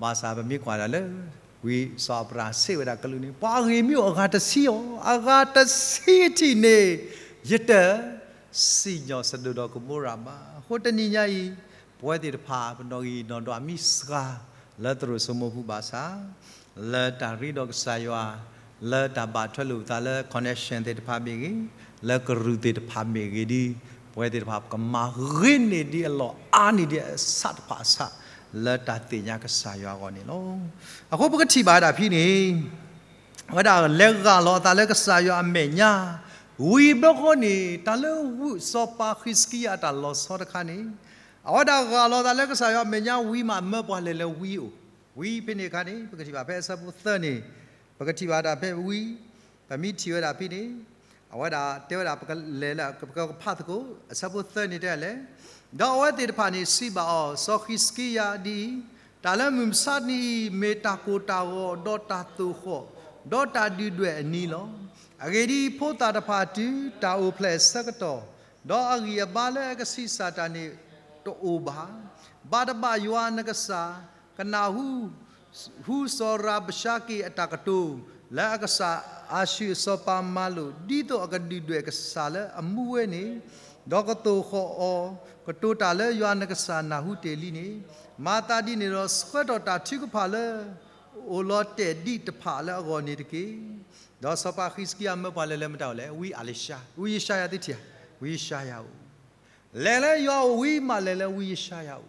ဘၣ်ဆၣ်ပမ့ၢ်ကွၢ်ဒၣ်လၢ ဝံစီၤအၤဘြၤဟၣ်စံးဝဲဒၣ်ကလုၢ်န့ၣ် ပှၤဂ့ၢ်မ့ၢ်အိၣ်အဂၤတဆံအီၤ, အဂၤတဆံထံၣ်န့ၣ် ယတ စံၣ်ညီၣ်စဒိၣ်ဒီးကမိရၤဘၣ်. အဃိတနံၤညါအံၤ ပဝဲသ့ၣ်တဖၣ် ပနီၣ်ဂံၢ်နီၣ်ဒွးမံစှၤ လၢသရိာ်စိမိၢ်ပူၤဘၣ်ဆၣ် လၢတၢ်ရ့ဒီးကစၢ်ယွၤ လၢတၢ်ဘၣ်ထွဲလိာ်ပသးလၢ connection သ့ၣ်တဖၣ်မ့ၢ်ဂ့ၤ, လၢကရူၢ်သ့ၣ်တဖၣ်မ့ၢ်ဂ့ၤဒီး ပဝဲသ့ၣ်တဖၣ် ပကမၤဂ့ၤန့ၢ်ဒံးအလီၢ်အါန့ၢ်ဒံးအဆၣ်တဖၣ်အဆၣ် လၢတၢ်သ့ၣ်ညါကစၢ်ယွၤအဂီၢ်န့ၣ်လီၤ. အဃိပကထံၣ်ဘၣ်ဝဲဒၣ်ဖဲန့ၣ် အဝဲဒၣ်လဲၤဂၢ်လီၤအသးလၢကစၢ်ယွၤအမဲာ်ညါ, ဝံၤဘျီဃီန့ၣ် တၢ်လၢဝံစီၤပၤဃံးစကံယၤအတၢ်လီၤဆီတခါန့ၣ် အဝဲဒၣ်ဂၢ်လီၤအသးလၢကစၢ်ယွၤအမဲာ်ညါဝံၤမး မၢပှၤလဲၤလၢဝံအိၣ်, ဝံဖဲန့ၣ်အခါန့ၣ် ပကထံၣ်ဘၣ်ဖဲအဆၢဖိသၢန့ၣ်, ပကထံၣ်ဘၣ်တၢ်ဖဲဝံ, ပမ့ၢ်ထံၣ်ဝဲဒၣ်ဖဲန့ၣ် အဝဲဒၣ်တဲဝဲဒၣ် ပကလဲၤလၢ ပကဖးသကိး အဆၢဖိသၢန့ၣ်တဲလဲၣ်, ဒီးအဝဲသ့ၣ်တဖၣ်န့ၣ်စံးဘၣ်အီၤ, စီၤဃံးစကံယၤဒ်အံၤ, တၢ်လၢမုၢ်မဆါတနံၤအံၤ မ့ၢ်တၢ်ကိၢ်တၢ်ဂီၤ, ဒီးတၢ်သိၣ်ဃီၣ်, ဒီးတၢ်ဒုၣ်ဒွဲၣ်အနံၤလီၤ. အဂ့ၢ်ဒ်အံၤ, ဖိသၣ်တဖၣ်တုၤတၢ်အိၣ်ဖျဲၣ်အဆၢကတီၢ်, ဒီးအဂံၢ်အဘါလၢအကဆံးစၢ်တၢ်န့ၣ်တအိၣ်ဘၣ်, ဘၣ်တဘၣ်ယွၤနကစၢ် ကနၢ်ဟူ ဟူစီၤရၤဘၡါက့ၣ်အတၢ်ကတိၤ, လၢအကစၢ်အၤၡူၢ်အစီၤပၤမၤလိာ်, ဒ်သိးအကဒုၣ်ဒွဲၣ်ကစၢ်လၢအမူဝဲန့ၣ်, ဒီးကသိၣ်ဃီၣ်အီၤ, ကတိၤတၢ်လၢယွၤနကစၢ်နၢ်ဟူတ့ၢ်လံန့ၣ်, မၤသးဒ်န့ၣ်ဒီး ဆှၢထီၣ်တၢ်ထုကဖၣ်လၢ အိၣ်လီၤတဲာ်ဒံးတဖၣ်လၢအဂီၢ်န့ၣ်တက့ၢ်. ဒီးစီၤပၤဃံးစကံယၤမၢပှၤလဲၤလၢမတၤအိၣ်လဲၣ်, ဝံအၤလံၤၡါ, ဝံယၡါယၤသုထံၣ်ဧါ, ဝံယၡါယၤအိၣ်, လဲၤလၢယွၤအိၣ်ဝံၤမး လဲၤလၢဝံယၡါယၤအိၣ်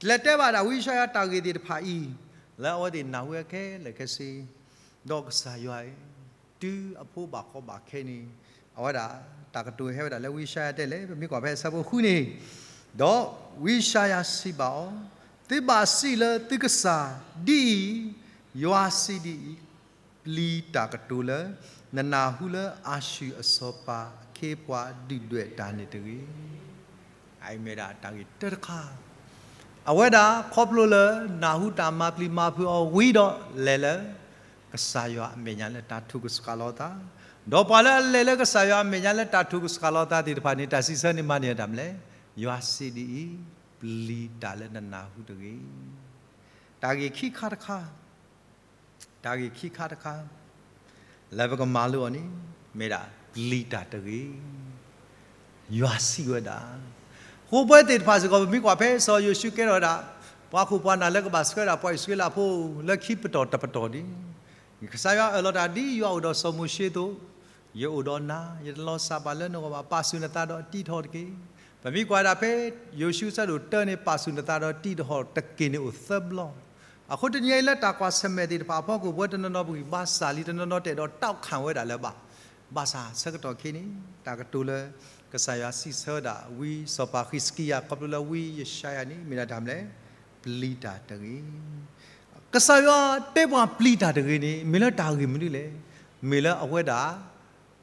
လဲၤတဲဘၣ်ဒၣ်ဝံယၡါယၤတၢ်ဂ့ၢ်သ့ၣ်တဖၣ်အံၤ, လၢအဝဲသ့ၣ်နၢ်ဟူဝဲခဲလၢာ်ခဲဆ့, ဒီးကစၢ်ယွၤဧၢ, တုၤအဖိဘၣ်ကီဘၣ်ခဲန့ၣ်, အဝဲဒၣ်တၢ်ကတိၤဟဲဝဲဒၣ်လၢဝံယၡါယၤတဲလဲၣ်, ပမ့ၢ်ကွၢ်ဖဲအဆၢဖိဃုန့ၣ်, ဒီးဝံယၡါယၤစံးဘၣ်အီၤ, သုဘၣ်စံးလၢသုကစၢ်ဒ်အံၤ, ယွၤစံးဒ်အံၤ, ပျံၤတၢ်ကတိၤလၢ နနၢ်ဟူလၢအၤၡူၢ်အစီၤပၤအခ့အပှၤဒုၣ်ဒွဲၣ်တၢ်န့ၣ်တဂ့ၤ. အအံၤမ့ၢ်ဒၣ်တၢ်ဂ့ၢ်တၢတခါ, အဝဲဒၣ်ခီဖျိလၢနၢ်ဟူတၢ်မၤပျံၤမၤဖုးအီၤဝံၤဒီးလဲၤလၢ ကစၢ်ယွၤအမဲာ်ညါလၢတၢ်ထုကစှၤလီၤသး, ဒီးပှၤလၢအလဲၤလၢကစၢ်ယွၤအမဲာ်ညါလၢတၢ်ထုကစှၤလီၤသးသ့ၣ်တဖၣ်န့ၣ် တၢ်စံးဆၢန့ၣ်မၤန့ၢ်တၢ်မနုၤလဲၣ်, ယွၤစံးဒ်အံၤ, ပျံၤတၢ်လၢနနၢ်ဟူတဂ့ၤ. တၢ်ဂ့ၢ်ခံခါတခါ တၢ်ဂ့ၢ်ခံခါတခါ လၢပကမၤလိအီၤန့ၣ် မ့ၢ်ဒၣ်ပျံၤတၢ်တဂ့ၤ. ယွၤစံးဝဲဒၣ်, ဃိပဝဲသ့ၣ်တဖၣ်စ့ၢ်ကီး ပမ့ၢ်ကွၢ်ဖဲစီၤယိၤၡူကဲထီၣ်ဝဲဒၣ် ပှၤခိၣ်ပှၤနၢ်လၢကဘၣ်ဆှၢဒၣ်ပှၤအံၣ်စရ့လးဖိလၢခံပတီၢ်တပတီၢ်န့ၣ်, ကစၢ်ယွၤအၢၣ်လီၤတၢ်ဒ်ယွၤအိၣ်ဒီးစီၤမိၤၡ့အသိး, ယအိၣ်ဒီးနၤ, ယတလီၤစၢ်ဘၣ်လၢနဂီၢ်ဘၣ်, ပာ်ဆူၣ်နသးဒီးတံးတဟီၣ်တက့ၢ်. ပမ့ၢ်ကွၢ်ဒၣ်ဖဲယိၤၡူအဆၢဒိၣ်တၢန့ၣ် ပာ်ဆူၣ်နသးဒီးတံးတဟီၣ်တက့ၢ်န့ၣ်အိၣ်သၢဘျီ. အဃိတနံၤအံၤလၢတၢ်ကွၢ်ဆၢၣ်မဲာ်သ့ၣ်တဖၣ်အဖီခိၣ် ပဝဲတနီၤနီၤပဂံၢ်ဘါစၢ်လံ, တနီၤနီၤတအဲၣ်ဒိးတီခၣ်ဝဲဒၣ်လၢၤဘၣ်. ဘၣ်ဆၣ်ဆၢကတီၢ်ခဲအံၤန့ၣ် တၢ်ကတိၤလၢ ကစၢ်ယွၤစံးဆၢဝဲဒၣ်ဝံစီၤပၤဃံးစကံယၤ ခီဖျိလၢဝံယၡါယၤန့ၣ် မ့ၢ်ဒၣ်တၢ်မနုၤလဲၣ်, ပျံၤတၢ်တဂ့ၤ. ကစၢ်ယွၤတဲပှၤပျံၤတၢ်တဂ့ၤန့ၣ် မ့ၢ်လၢတၢ်ဂ့ၢ်မနုၤလဲၣ်. မ့ၢ်လၢအဝဲဒၣ်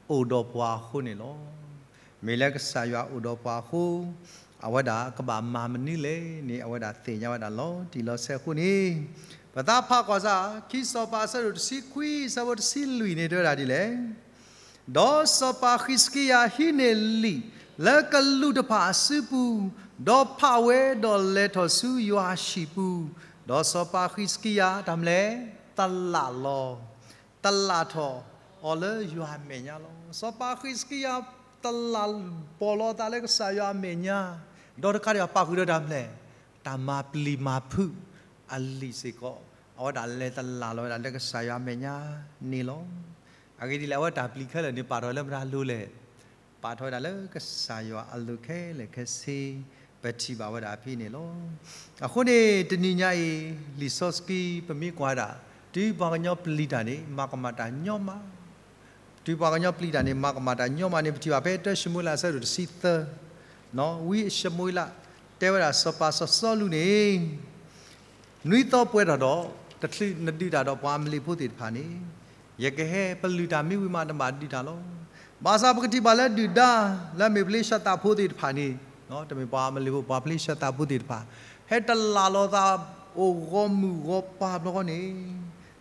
အိၣ်ဒီးပှၤအဃိန့ၣ်လီၤ. မ့ၢ်လၢကစၢ်ယွၤအိၣ်ဒီးပှၤအဃိ, အဝဲဒၣ်ကဘၣ်မၤမနုၤလဲၣ်န့ၣ် အဝဲဒၣ်သ့ၣ်ညါဝဲဒၣ်လီၤတံၢ်လီၤဆဲးအဃိန့ၣ်, ပသးဖးကွၢ်စၢ် ခံစီၤပၤအဆၢဒိၣ်တဆံခွံ အဆၢဖိတဆံလွံၢ်န့ၣ် တဲဝဲဒၣ်ဒ်လဲၣ်. ဒီးစီၤပၤဃံးစကံယၤဟံးန့ၢ်လံာ်လၢကလူးတဖၣ်အစုပူၤ, ဒီးဖးဝဲဒီးလဲၤထီၣ်ဆူယွၤအဟံၣ်ပူၤ, ဒီးစီၤပၤဃံးစကံယၤ တၢ်မနုၤလဲၣ်, တလးလီၤ တလးထီၣ်အီၤလၢယွၤအမဲာ်ညါလီၤ. စီၤပၤဃံးစကံယၤ တလးပီၢ်လီၤအသးလၢကစၢ်ယွၤအမဲာ်ညါ, ဒီးတကးဒံးဘၣ်ပာ်ဃုာ်ဒီးတၢ်မနုၤလဲၣ်, တၢ်မၤပျံၤမၤဖုးအလံာ်စ့ၢ်ကီး, အဝဲဒၣ်လဲၤတလးလီၤဝဲဒၣ်လၢကစၢ်ယွၤအမဲာ်ညါန့ၣ်လီၤ. အဂ့ၢ်ဒ်လဲၣ် အဝဲတၢ်ပျံၤခဲလၢာ်န့ၣ် ပာ်ထီၣ်လၢမတၤအလိၤလဲၣ်. ပာ်ထီၣ်ဝဲဒၣ်လၢကစၢ်ယွၤအလိၤခဲလၢာ်ခဲဆ့, ပထံၣ်ဘၣ်ဝဲဒၣ်ဖဲန့ၣ်လီၤ. အဃိန့ၣ် တနံၤညါအံၤ လံာ်စီဆှံပမ့ၢ်ကွၢ်ဒၣ် တုၤပှၤကညီပျံၤတၢ်န့ၣ် မၤကမၣ်တၢ်ညီမး, တုၤပှၤကညီပျံၤတၢ်န့ၣ် မၤကမၣ်တၢ်ညီမးန့ၣ် ပထံၣ်ဘၣ်ဖဲတၢၡမူၤအ့လးအဆၢဒိၣ်တဆံသၢ, ဝံၡမူၤအ့လး တဲဝဲဒၣ်စီၤပၤစီၤစီလူးန့ၣ် နွံသီပှဲၤထီၣ်ဒီး တချုးနဒုးတၢ်ဒီးပှၤအမလ့းဖိသ့ၣ်တဖၣ်န့ၣ်, ယကဟဲပလုၢ်တၢ်မ့ၢ်ဝံၤမး နဘၣ်ဒုးတၢ်လီၤ. ဘၣ်ဆၣ်ပကထံၣ်ဘၣ်လၢဒုၣ်ဒါ လၢအမ့ၢ်ဖလ့ၡသးဖိသ့ၣ်တဖၣ်န့ၣ် တမ့ၢ်ပှၤအမလ့ၤဖိ ပှၤဖလ့ၡသးဖိသ့ၣ်တဖၣ် ဟဲတလၢ်လီၤသးအိၣ်ဂီၢ်မုၢ်ဂီၢ်ပၤဘျီဃီန့ၣ်,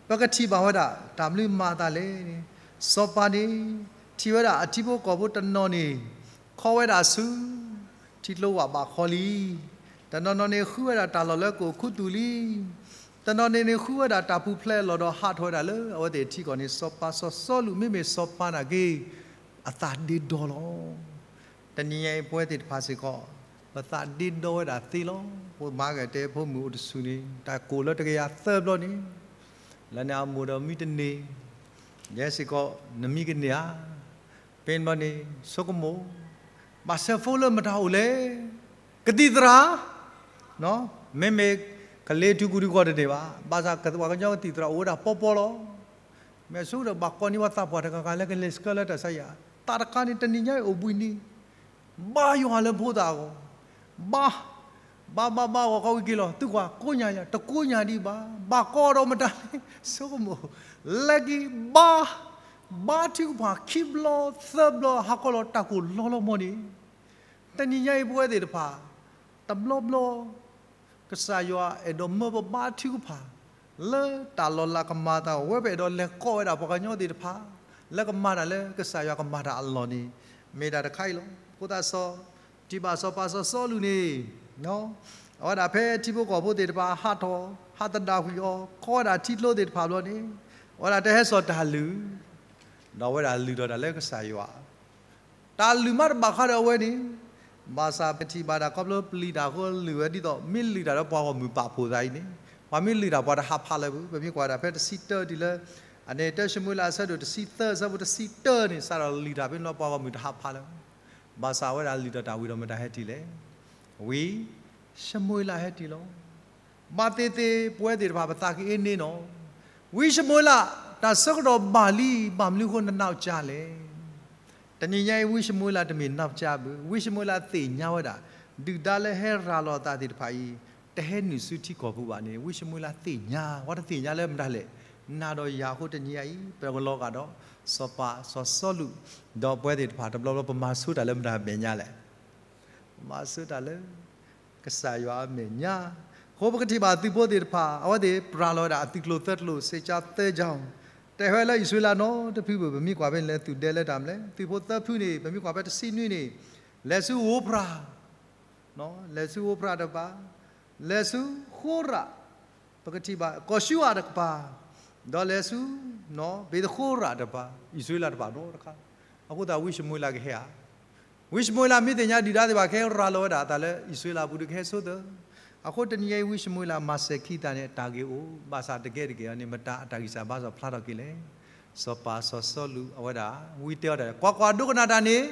ပကထံၣ်ဘၣ်ဝဲဒၣ် တၢ်မနုၤမၤအသးလဲၣ်န့ၣ်, စီၤပၤန့ၣ် ထံၣ်ဝဲဒၣ်အထံဖိကီၢ်ဖိတနီၤန့ၣ် ခီဝဲဒၣ်ဆူ ထံကျိဝၣ်ဘၣ်ခီလံ. တနီၤနီၤန့ၣ် ဃုဝဲဒၣ်တၢ်လီၢ်လၢကအိၣ်ခူသူၣ်လံ. တနီၤန့ၣ်န့ၣ် ဃုဝဲဒၣ်တၢ်ပူၤဖျဲးအလီၢ်ဒီးဟးထီၣ်ဝဲဒၣ်လၢအဝဲသ့ၣ်ထံကီၢ်န့ၣ် စီၤပၤစီၤစီလူး မ့မ့ၢ်စီၤပၤနာ်က့ အသးဒ့ဒီလီၤ. တနံၤညါအံၤပဝဲသ့ၣ်တဖၣ်စ့ၢ်ကီး ပသးဒ့ဒီဝဲဒၣ်သ့လီၤ. ပမၤကတဲဖိမုၣ်အိၣ်တဆူၣ်န့ၣ် တၢ်ကိၢ်လၢတကယၤသၢဘျီန့ၣ် လၢန့ၣ်အမိၢ်ဒီးမံတန့ၢ်, ယဲစ့ၢ်ကီး နမံကန့ၢ်ဧါ. ဖဲန့ၣ်ဘျီန့ၣ် ဆိကမိၣ်, ဘၣ်ဆဲးဖိလၢမတၤအိၣ်လဲၣ်, ကသံၣ်သရၣ်, မ့မ့ၢ်ကလ့ၤတုၤကူၣ်တကီၢ်တန့ၢ်ဘၣ်, ဘၣ်ဆၣ်ပှၤကညီကသံၣ်သရၣ်အိၣ်ဝဲဒၣ်ပီပီလီၤ. မ့ၢ်ဆိဒီးဘၣ်ကိးန့ၢ်ပှၤသးပှၢ်တဂၤဂၤလၢကလဲၤဆှၢလၢတၢ်ဆါယၤ, သးတခါန့ၣ် တနံၤညါအံၤအိၣ်ဘှံးနံၤ ဘါယွၤလၢဖိသၣ်အဂီၢ်, ဘါ, ဘါဘါဘါဂီၤခီဝံၤက့ၤလီၤ, သုကွၢ်ကိးညါယၤ တကိးညါဒံးဘၣ်, ဘၣ်ကိးဒီးမတၤလဲၣ်, ဆိကမိၣ်, လဲၤက့ၤဘါ, ဘါထုကဖၣ်ခံဘျီသၢဘျီ ဟးကီလီၤတၢ်ကိၢ်လီၤလီၤမီၢ်န့ၣ်, တနံၤညါအံၤပဝဲသ့ၣ်တဖၣ် တဘျီဘျီ ကစၢ်ယွၤအဲၣ်ဒိးမၢပဘါထုကဖၣ် လၢတၢ်လီၤလးကမၤအသးအဂီၢ် ဝဲပအဲၣ်ဒိးလဲၤကိးဝဲဒၣ်ပှၤကညီသ့ၣ်တဖၣ် လၢကမၤတၢ်လၢကစၢ်ယွၤကမၤတၢ်အလီၢ်န့ၣ် မ့ၢ်ဒၣ်တခါအံၤလီၤ. အဃိသတးစီၤ, ထံၣ်ဘၣ်စီၤပၤစီၤစီလူးန့ၣ် အဝဲဒၣ်ဖဲထံဖိကီၢ်ဖိသ့ၣ်တဖၣ်ဟးထီၣ် ဟးသဒၣ်ကွံာ်အီၤ ခီဝဲဒၣ်ထံကျိသ့ၣ်တဖၣ်ဘျီန့ၣ် အဝဲဒၣ်တဟဲစိာ်တၢ်လုၢ် ဒီးအဝဲဒၣ်လုၢ်ထီၣ်တၢ်လၢကစၢ်ယွၤ တၢ်လုၢ်မးတဘၣ်ဃးဒီးအဝဲန့ၣ်, ဘၣ်ဆၣ်ပထံၣ်ဘၣ်ဒၣ်ခီဖျိပျံၤတၢ်အဃိလုၢ်ဝဲဒ်သိး မ့ၢ်လုၢ်တၢ်ဒီးပှၤဂီၢ်မုၢ်ပာ်ဖှိၣ်သးအံၤန့ၣ်, ပှၤမ့ၢ်လုၢ်တၢ်ပှၤတဟးဖးလၢၤဘၣ်. ပမ့ၢ်ကွၢ်ဒၣ်ဖဲတဆံတၢတုၤလၢ အန့ၣ် တၢၡမူၤအ့လးအဆၢဒိၣ်တဆံသၢအဆၢဖိတဆံတၢန့ၣ် စးထီၣ်လုၢ်တၢ်ဖဲန့ၣ်လီၤ ပှၤဂီၢ်မုၢ်တဟးဖးလၢၤဘၣ်. ဘၣ်ဆၣ်အဝဲဒၣ်လုၢ်ထီၣ်တၢ်ဝံၤဒီးမတၤဟဲတုၤလဲၣ်, ဝံၡမူၤအ့လးဟဲတုၤလီၤ. ဘၣ်သ့ၣ်သ့ၣ်ပဝဲသ့ၣ်တဖၣ်ပသးက့ၤအ့န့ၣ်နီၤ, ဝံၡမူၤအ့လး, တၢ်ဆၢကတီၢ်ဘၣ်လံ, ဘၣ်မနုၤအဃိနနၢ်ကၠါလဲၣ်. တနံၤညါအံၤ ဝံၡမူၤအ့လးတမ့ၢ်နၢ်ကၠါဘၣ်. ဝံၡမူၤအ့လးသ့ၣ်ညါဝဲဒၣ် ဒုၣ်ဒါလၢဟဲရၤလီၤအသးသ့ၣ်တဖၣ်အံၤ တဟဲနုာ်ဆူထံကီၢ်ပူၤဘၣ်န့ၣ် ဝံၡမူၤအ့လးသ့ၣ်ညါ, ပှၤတသ့ၣ်ညါလၢမတၤလဲၣ်. နၤဒီးယၤအဃိတနံၤညါအံၤ ပကလီၤဂာ်ဒီး စီၤပၤစီၤစီလူး, ဒီးပဝဲသ့ၣ်တဖၣ်တဘျီဘျီပမၤဆိတၢ်လၢမတၤမဲာ်ညါလဲၣ်. ပမၤဆိတၢ်လၢ ကစၢ်ယွၤအမဲာ်ညါ. အဃိပကထံၣ်ဘၣ်သုးဖိသ့ၣ်တဖၣ် အဝဲသ့ၣ်ပြးလီၤဝဲဒၣ်အသုးကျိၤသၢကျိၤ စ့ၢ်ကီးသၢကၠီ, တဟဲလၢအံၣ်စရ့လးနီတဖုဘၣ်. ပမ့ၢ်ကွၢ်ဖဲန့ၣ်လဲၤသုးဒဲလၢတၢ်မနုၤလဲၣ်. သုးဖိသၢဖုန့ၣ် ပမ့ၢ်ကွၢ်ဖဲတဆံနွံန့ၣ် လဲၤဆူဧိၤဖရး, လဲၤဆူဧိၤဖရးတပၤ, လဲၤဆူဃိရး, ပကထံၣ်ဘၣ်ကီၢ်ၡူအၤတကပၤ, ဒီးလဲၤဆူ ဘ့းသဃိရးတပၤ, အံၣ်စရ့လးတဖၣ်နီတခါ. အဃိသတးဝံၡမူၤအ့လးကဟဲဧါ. ဝံၡမူၤအ့လးမ့ၢ်သ့ၣ်ညါဒုၣ်ဒါသ့ၣ်တဖၣ်ကဟဲရၤလီၤဝဲဒၣ်အသးလၢအံၣ်စရ့လးအပူၤဒီးကဟဲဆိသၢ. အဃိတနံၤညါအံၤဝံၡမူၤအ့လးမၤစၢၤခံသးန့ၣ် အတၢ်ဂ့ၢ်အိၣ်, ဘၣ်ဆၣ်တကဲတကဲန့ၣ် မတၤအတၢ်ဂံၢ်စၢ်ဘါစၢ်ဖျါထီၣ်က့ၤလဲၣ်. စီၤပၤစီၤစီလူးအဝဲဒၣ် ဝံတဲအီၤတၢ် ကွၢ်ကွၢ် ဒိကနၣ်တၢ်န့ၣ်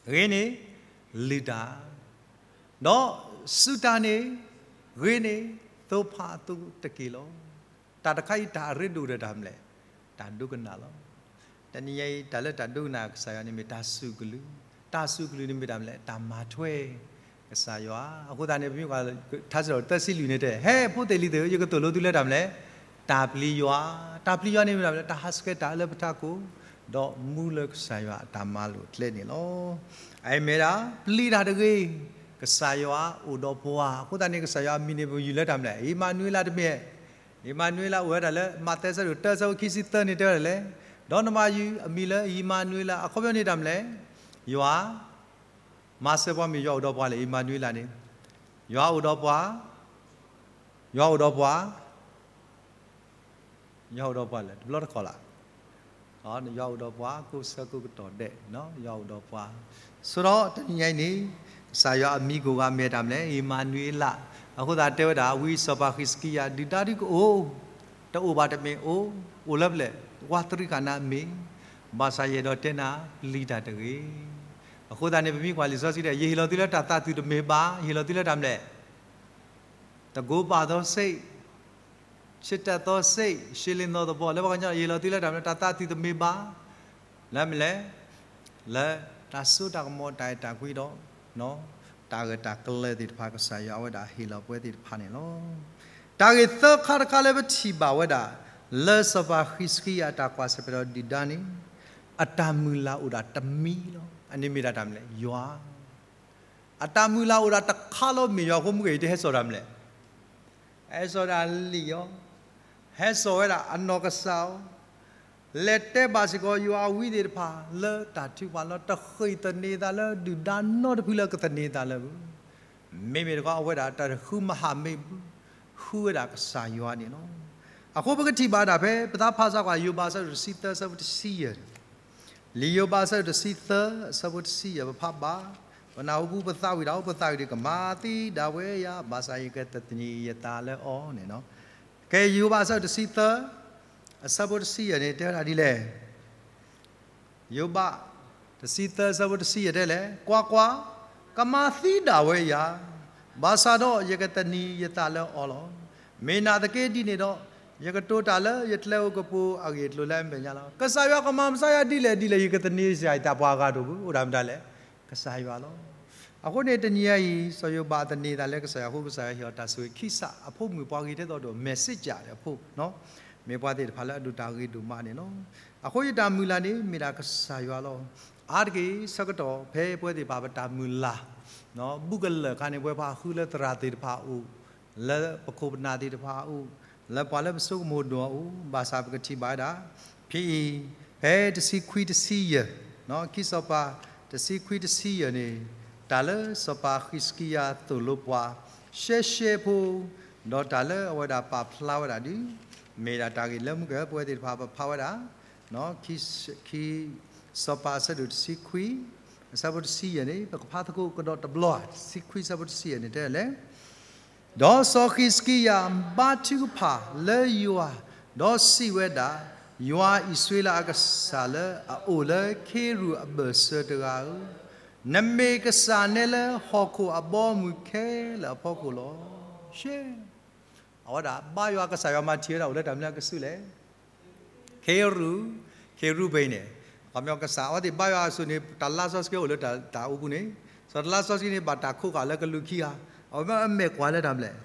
ဂ့ၤန့ၣ် လုၢ်တၢ် ဒီးစူၢ်တၢ်န့ၣ် ဂ့ၤန့ၣ် သိဖးအသိတက့ၢ်လီၤ. တၢ်တခါအံၤတၢ်အရ့ဒိၣ်ဒီးတၢ်မနုၤလဲၣ်, တၢ်ဒိကနၣ်လီၤ. တနံၤညါအံၤ တၢ်လၢတၢ်ဒိကနၣ်ကစၢ်ယွၤန့ၣ်မ့ၢ်တၢ်စူၢ်ကလုၢ်, တၢ်စူၢ်ကလုၢ်န့ၣ်မ့ၢ်တၢ်မနုၤလဲၣ်, တၢ်မၤထွဲ ကစၢ်ယွၤ. အဃိသတးန့ၣ် ပမ့ၢ်ကွၢ် ထါစံးထီၣ်ပတြၢၤသၢဆံလွံၢ်န့ၣ်တဲ ဟဲဖိသ့ၣ်လံၤသ့ၣ်ဧၢ, ယကသိၣ်လိသုလၢတၢ်မနုၤလဲၣ်, တၢ်ပျံၤယွၤ, တၢ်ပျံၤယွၤန့ၣ်မ့ၢ်တၢ်မနုၤလဲၣ်, တၢ်ဟးဆှဲးတၢ်အၢလၢပထးခိၣ်, ဒီးမူလၢကစၢ်ယွၤအတၢ်မၤလိာ်အကျဲန့ၣ်လီၤ. အအံၤမ့ၢ်ဒၣ် ပျံၤတၢ်တဂ့ၤ, ကစၢ်ယွၤအိၣ်ဒီးပှၤ, အဃိသတးန့ၣ် ကစၢ်ယွၤအမံၤန့ၣ် ပယူၤလၢတၢ်မနုၤလဲၣ်, အံၣ်မၤနူၤအ့လးတမ့ၢ်, အံၣ်မၤနူၤအ့လးအိၣ်ဝဲဒၣ်လၢ မးသဲအဆၢဒိၣ်တၢအဆၢဖိခံဆံသၢန့ၣ်တဲဝဲဒၣ်လဲၣ်, ဒီးနဘၣ်ယုၢ်အမံၤလၢအံၣ်မၤနူၤအ့လး, အခီပညီန့ၣ်တၢ်မနုၤလဲၣ်, ယွၤ မၤစၢၤပှၤမ့ၢ်ယွၤအိၣ်ဒီးပှၤလဲၣ်, အံၣ်မၤနူၤအ့လးန့ၣ်, ယွၤအိၣ်ဒီးပှၤ, ယွၤအိၣ်ဒီးပှၤ, ယွၤအိၣ်ဒီးပှၤလဲၣ်, တဘျီတခီၣ်လၢ်, ယွၤအိၣ်ဒီးပှၤ ကိးဆၢကိးကတီၢ်ဒဲး, ယွၤအိၣ်ဒီးပှၤ, ဆိဒီးတနံၤညါအံၤန့ၣ် ကစၢ်ယွၤအမံၤကိးဂၤမ့ၢ်တၢ်မနုၤလဲၣ်, အံၣ်မၤနူၤအ့လး, အဃိသတးတဲဝဲဒၣ် ဝံစီၤပၤဃံးစကံယၤ ဒုၣ်ဒါဒုးကအိၣ်, တအိၣ်ဘၣ်တမ့ၢ်အိၣ်, အိၣ်လၢပျဲၢ်, ဝးတရံးဃာ်နၤမ့ၢ်, ဘၣ်ဆၣ်ယအဲၣ်ဒိးတဲနၤ ပျံၤတၢ်တဂ့ၤ. အဃိသတးန့ၣ် ပမ့ၢ်ကွၢ်လံာ်စီဆှံတဲ ယဟ့ၣ်လီၤသုလၢတၢ်သးသုးတမ့ၢ်ဘၣ်, ယဟ့ၣ်လီၤသုလၢတၢ်မနုၤလဲၣ်, တကိးပာ်သီစ့း, ချစ်တတ်သောစိတ်, ရှည်လျင်သောသဘော, လၢပှၤကညီယဟ့ၣ်လီၤသုလၢတၢ်မနုၤလဲၣ်, တၢ်သးသုးတမ့ၢ်ဘၣ်, လၢမနုၤလဲၣ်, လၢတၢ်စိတၢ်ကမီၤတၢ်အဲၣ်တၢ်ကွံဒီး တၢ်ဂၢၢ်တၢ်ကျၢၤသ့ၣ်တဖၣ် ကစၢ်ယွၤအဝဲဒၣ်ဟ့ၣ်လီၤပဝဲသ့ၣ်တဖၣ်န့ၣ်လီၤ. တၢ်ဂ့ၢ်သၢခါတခါလၢပထံၣ်ဘၣ်ဝဲဒၣ် လၢစီၤပၤဃံးစကံယၤအတၢ်ကွၢ်ဆၢၣ်မဲာ်ဒီးဒုၣ်ဒါန့ၣ် အတၢ်မုၢ်လၢ်အိၣ်ဒၣ်တမံၤလီၤ. အန့ၣ်မ့ၢ်ဒၣ်တၢ်မနုၤလဲၣ်, ယွၤ အတၢ်မုၢ်လၢ်အိၣ်ဒၣ်တခါလီၤ မ့ၢ်ယွၤအဃိမုၢ်ဂ့ၤ ယတဟဲစိာ်တၢ်မနုၤလဲၣ်. ဟဲစိာ်ဒၣ်လံာ်အီၤ, ဟဲစိာ်ဝဲဒၣ်အနီၢ်ကစၢ်အီၤ, လဲၤတဲဘၣ်စ့ၢ်ကီးယွၤအဝံသ့ၣ်တဖၣ်လၢတၢ်ထုကဖၣ်လီၤ. တဃ့ၢ်သန့ၤသးလၢဒုၣ်ဒါနီတဖုလၢကသန့ၤသးလၢပူၤ, မ့မ့ၢ်တခီအဝဲဒၣ်တၢ်ဃုမၤဟးမ့ၢ်ပူၤ, ဃုဝဲဒၣ်ကစၢ်ယွၤန့ၣ်လီၤ. အဃိပကထံၣ်ဘၣ်ဒၣ်ဖဲ ပသးဖးစၢ်ကွၢ် ယိၤဘးအဆၢဒိၣ်တဆံသၢအဆၢဖိတဆံယဲၢ် လံာ်ယိၤဘးအဆၢဒိၣ်တဆံသၢအဆၢဖိတဆံယဲၢ် ပဖးဘၣ်, ပနၢ်ဟူပူၤ ပသးဝံၣ်ဒၣ်အိၣ် ပသးဝံၣ်ဒီး ကမၤသံဒၣ်ဝဲယၤ, ဘၣ်ဆၣ်ယကသန့ၤယသးလၢအီၤန့ၣ်လီၤ. ကဲ ယိၤဘးအဆၢဒိၣ်တဆံသၢ အဆၢဖိတဆံယဲၢ်န့ၣ် တဲဝဲဒၣ်ဒ်လဲၣ်. ယိၤဘး တဆံသၢအဆၢဖိတဆံယဲၢ်တဲလဲၣ်, ကွၢ်ကွၢ်, ကမၤသံဒၣ်ဝဲယၤ, ဘၣ်ဆၣ်ဒီးယကသန့ၤယသးလၢအီၤလီၤ. မ့ၢ်နာ်သက့ဒ်န့ၣ်ဒီး, ယကတိၤတၢ်လၢယကျဲဧိၤကပူၤအဂ့ၢ်အကျိၤလၢအမဲာ်ညါလီၤ. ကစၢ်ယွၤကမၤမၤစၢၤယၤဒ်လဲၣ်ဒ်လဲၣ် ယကသန့ၤစ့ၢ်ယသး ပှၤအဂၤတအိၣ်ဘၣ်, အိၣ်ဒၣ်မတၤလဲၣ်, ကစၢ်ယွၤလီၤ. အဃိန့ၣ်တနံၤအံၤ စီၤယိၤဘးသန့ၤသးလၢကစၢ်ယွၤအဃိ ကစၢ်ယွၤဟ့ၣ်အီၤတၢ်ဆိၣ်ဂ့ၤခံစး အဖိမုၣ်ပှၤဂ့ၤထဲသိးဒီး messenger အဖိ မ့ၢ်ပှၤသ့ၣ်တဖၣ်လၢအဒိၣ်တၢ်ဂ့ၤဒိၣ်မးန့ၣ်လီၤ. အဃိယတၢ်မုၢ်လၢ်န့ၣ် မ့ၢ်ဒၣ်ကစၢ်ယွၤလီၤ. အါတက့ၢ်ဆၢကတီၢ် ဖဲပဝဲသ့ၣ်တဖၣ်ပတၢ်မုၢ်လၢ် ဘူးကလၢာ်အခါန့ၣ် ပဝဲပှၤဃုလၢသရၣ်သ့ၣ်တဖၣ်အအိၣ်, လၢပခိၣ်ပနၢ်သ့ၣ်တဖၣ်အအိၣ်, လၢပှၤလၢပဆိကမိၣ်ဒိၣ်အအိၣ်, ဘၣ်ဆၣ်ပကထံၣ်ဘၣ်ဝဲဒၣ် ဖဲအံၤ, ဖဲတဆံခွံတဆံယဲၢ်, ခံစီၤပၤ တဆံခွံတဆံယဲၢ်န့ၣ်, တၢ်လၢစီၤပၤဃံးစကံယၤသိၣ်လိပှၤ ရှဲရှဲဖိ, ဒီးတၢ်လၢအဝဲဒၣ်ပာ်ဖျါဝဲဒၣ်ဒီး, မ့ၢ်ဒၣ်တၢ်ဂ့ၢ်လၢမုၢ်ကၢၢ် ပဝဲသ့ၣ်တဖၣ်ပဖးဝဲဒၣ် ခံစီၤပၤအဆၢဒိၣ်တဆံခွံ, အဆၢဖိတဆံယဲၢ်န့ၣ် ပကဖးသကိးကဒီးတဘျီ, တဆံခွံအဆၢဖိတဆံယဲၢ်န့ၣ်တဲလဲၣ်, ဒီးစီၤဃံးစကံယၤဘါထုကဖၣ်လၢယွၤ, ဒီးစံးဝဲဒၣ်, ယွၤအံၣ်စရ့လးအကစၢ်လၢအအိၣ်လၢခ့ရူၣ်အဘၢၣ်စၢၤတဂၤဧၢ, နမ့ၢ်ကစၢ်နဲလၢဟီၣ်ခိၣ်အဘီအမုၢ်ခဲလၢာ်အဖီခိၣ်လီၤ. ရှဲ အဝဲဒၣ်ဘါယွၤ ကစၢ်ယွၤမၤထံၣ်ဝဲဒၣ်အိၣ်လၢတၢ်မနုၤအကစုလဲၣ်, ခ့ရူၣ်, ခ့ရူဘ့ၣ်န့ၣ်, အခီပညီကစၢ်အဝဲသ့ၣ်ဘါယွၤအစိၤန့ၣ် တၢ်လါစီဆှံအိၣ်လၢတၢ်အိၣ်ပူၤန့ၣ်, စီၤတၢ်လါစီဆှံန့ၣ် ဘၣ်တၢ်ခိးဃာ်လၢကလူးခံဂၤ, အဝဲမ့ၢ်အမဲာ်ကွၢ်လၢတၢ်မနုၤလဲၣ်,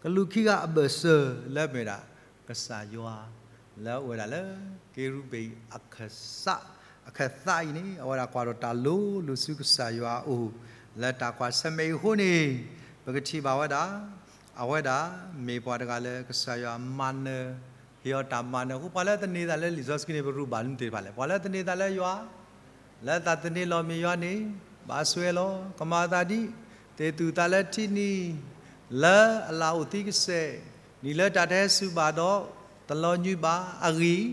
ကလူးခံဂၤအဘၢၣ်စၢၤလၢမ့ၢ်ဒၣ် ကစၢ်ယွၤ လၢအအိၣ်ဝဲဒၣ်လၢ ခ့ရူဘ့ၣ်အခစး, အခသးအံၤန့ၣ် အဝဲဒၣ်ကွၢ်ဒီးတၢ်လိၤလိၤဆူကစၢ်ယွၤအအိၣ်, လၢတၢ်ကွၢ်ဆၢၣ်မဲာ်အံၤအဃိန့ၣ်, ပကထံၣ်ဘၣ်ဝဲဒၣ်, အဝဲဒၣ်မ့ၢ်ပှၤတဂၤလၢကစၢ်ယွၤမၤနၢၤ, ဟ့ၣ်အီၤတၢ်မၤနၢၤအဃိ ပှၤလၢသန့ၤသးလၢလံာ်စီဆှံန့ၣ် ပရူးဘၣ်လၢသ့ၣ်တဖၣ်လဲၣ်, ပှၤလၢသန့ၤသးလၢယွၤ လၢသးသန့ၤလီၤမ့ၢ်ယွၤန့ၣ်, ဘၣ်စွဲလီၤ, ကမၤအသးဒ်, သ့ၣ်သူၣ်သးလၢထံနံၤ, လၢအလၣ်အိၣ်သံကစဲာ်, နံၤလၢတၢ်တဟဲစူၤဘၣ်ဒီး, တလီၤညွံးဘၣ်အဂံၢ်,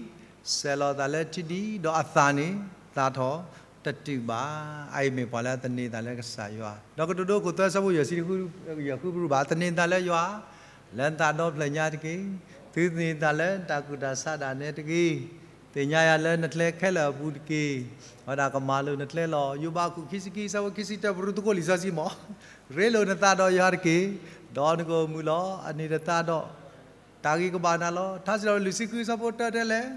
စဲးလီၤသးလၢထံနံၤ, ဒီးအသၣ်န့ၣ်, သၣ်ထီၣ်တတုာ်ဘၣ်. အအံၤမ့ၢ်ပှၤလၢသန့ၤသးလၢကစၢ်ယွၤ, ဒီးကတိၤဒိခိၣ်သၢဆၢဖိယဲၢ်ဆံ, ယဃုပရူးဘၣ်, သန့ၤသးလၢယွၤ လၢနသးဒီဖျၢၣ်ညါတက့ၢ်. သုသန့ၤသးလၢတၢ်ကူၣ်တၢ်ဆးဒၣ်နဲတဂ့ၤ. သ့ၣ်ညါယၤလၢနကျဲခဲလၢာ်အပူၤတက့ၢ်. အဝဲဒၣ်ကမၤလိၤနကျဲလီၤ. ယိၤဘးအခိၣ်ခံဆံခံ အဆၢဖိခံဆံတၢ ပရူးသကိးလံာ်စီဆှံမး, ရ့လိာ်နသးဒီးယွၤတက့ၢ်, ဒီးနကအိၣ်မုာ်လီၤ. အန့ၣ်တသးဒီး တၢ်ဂ့ၤကဘၣ်နၤလီၤ. ထါစံးထီၣ်ပတြၢၤလွံၢ်ဆံဃု အဆၢဖိတၢတဲလဲၣ်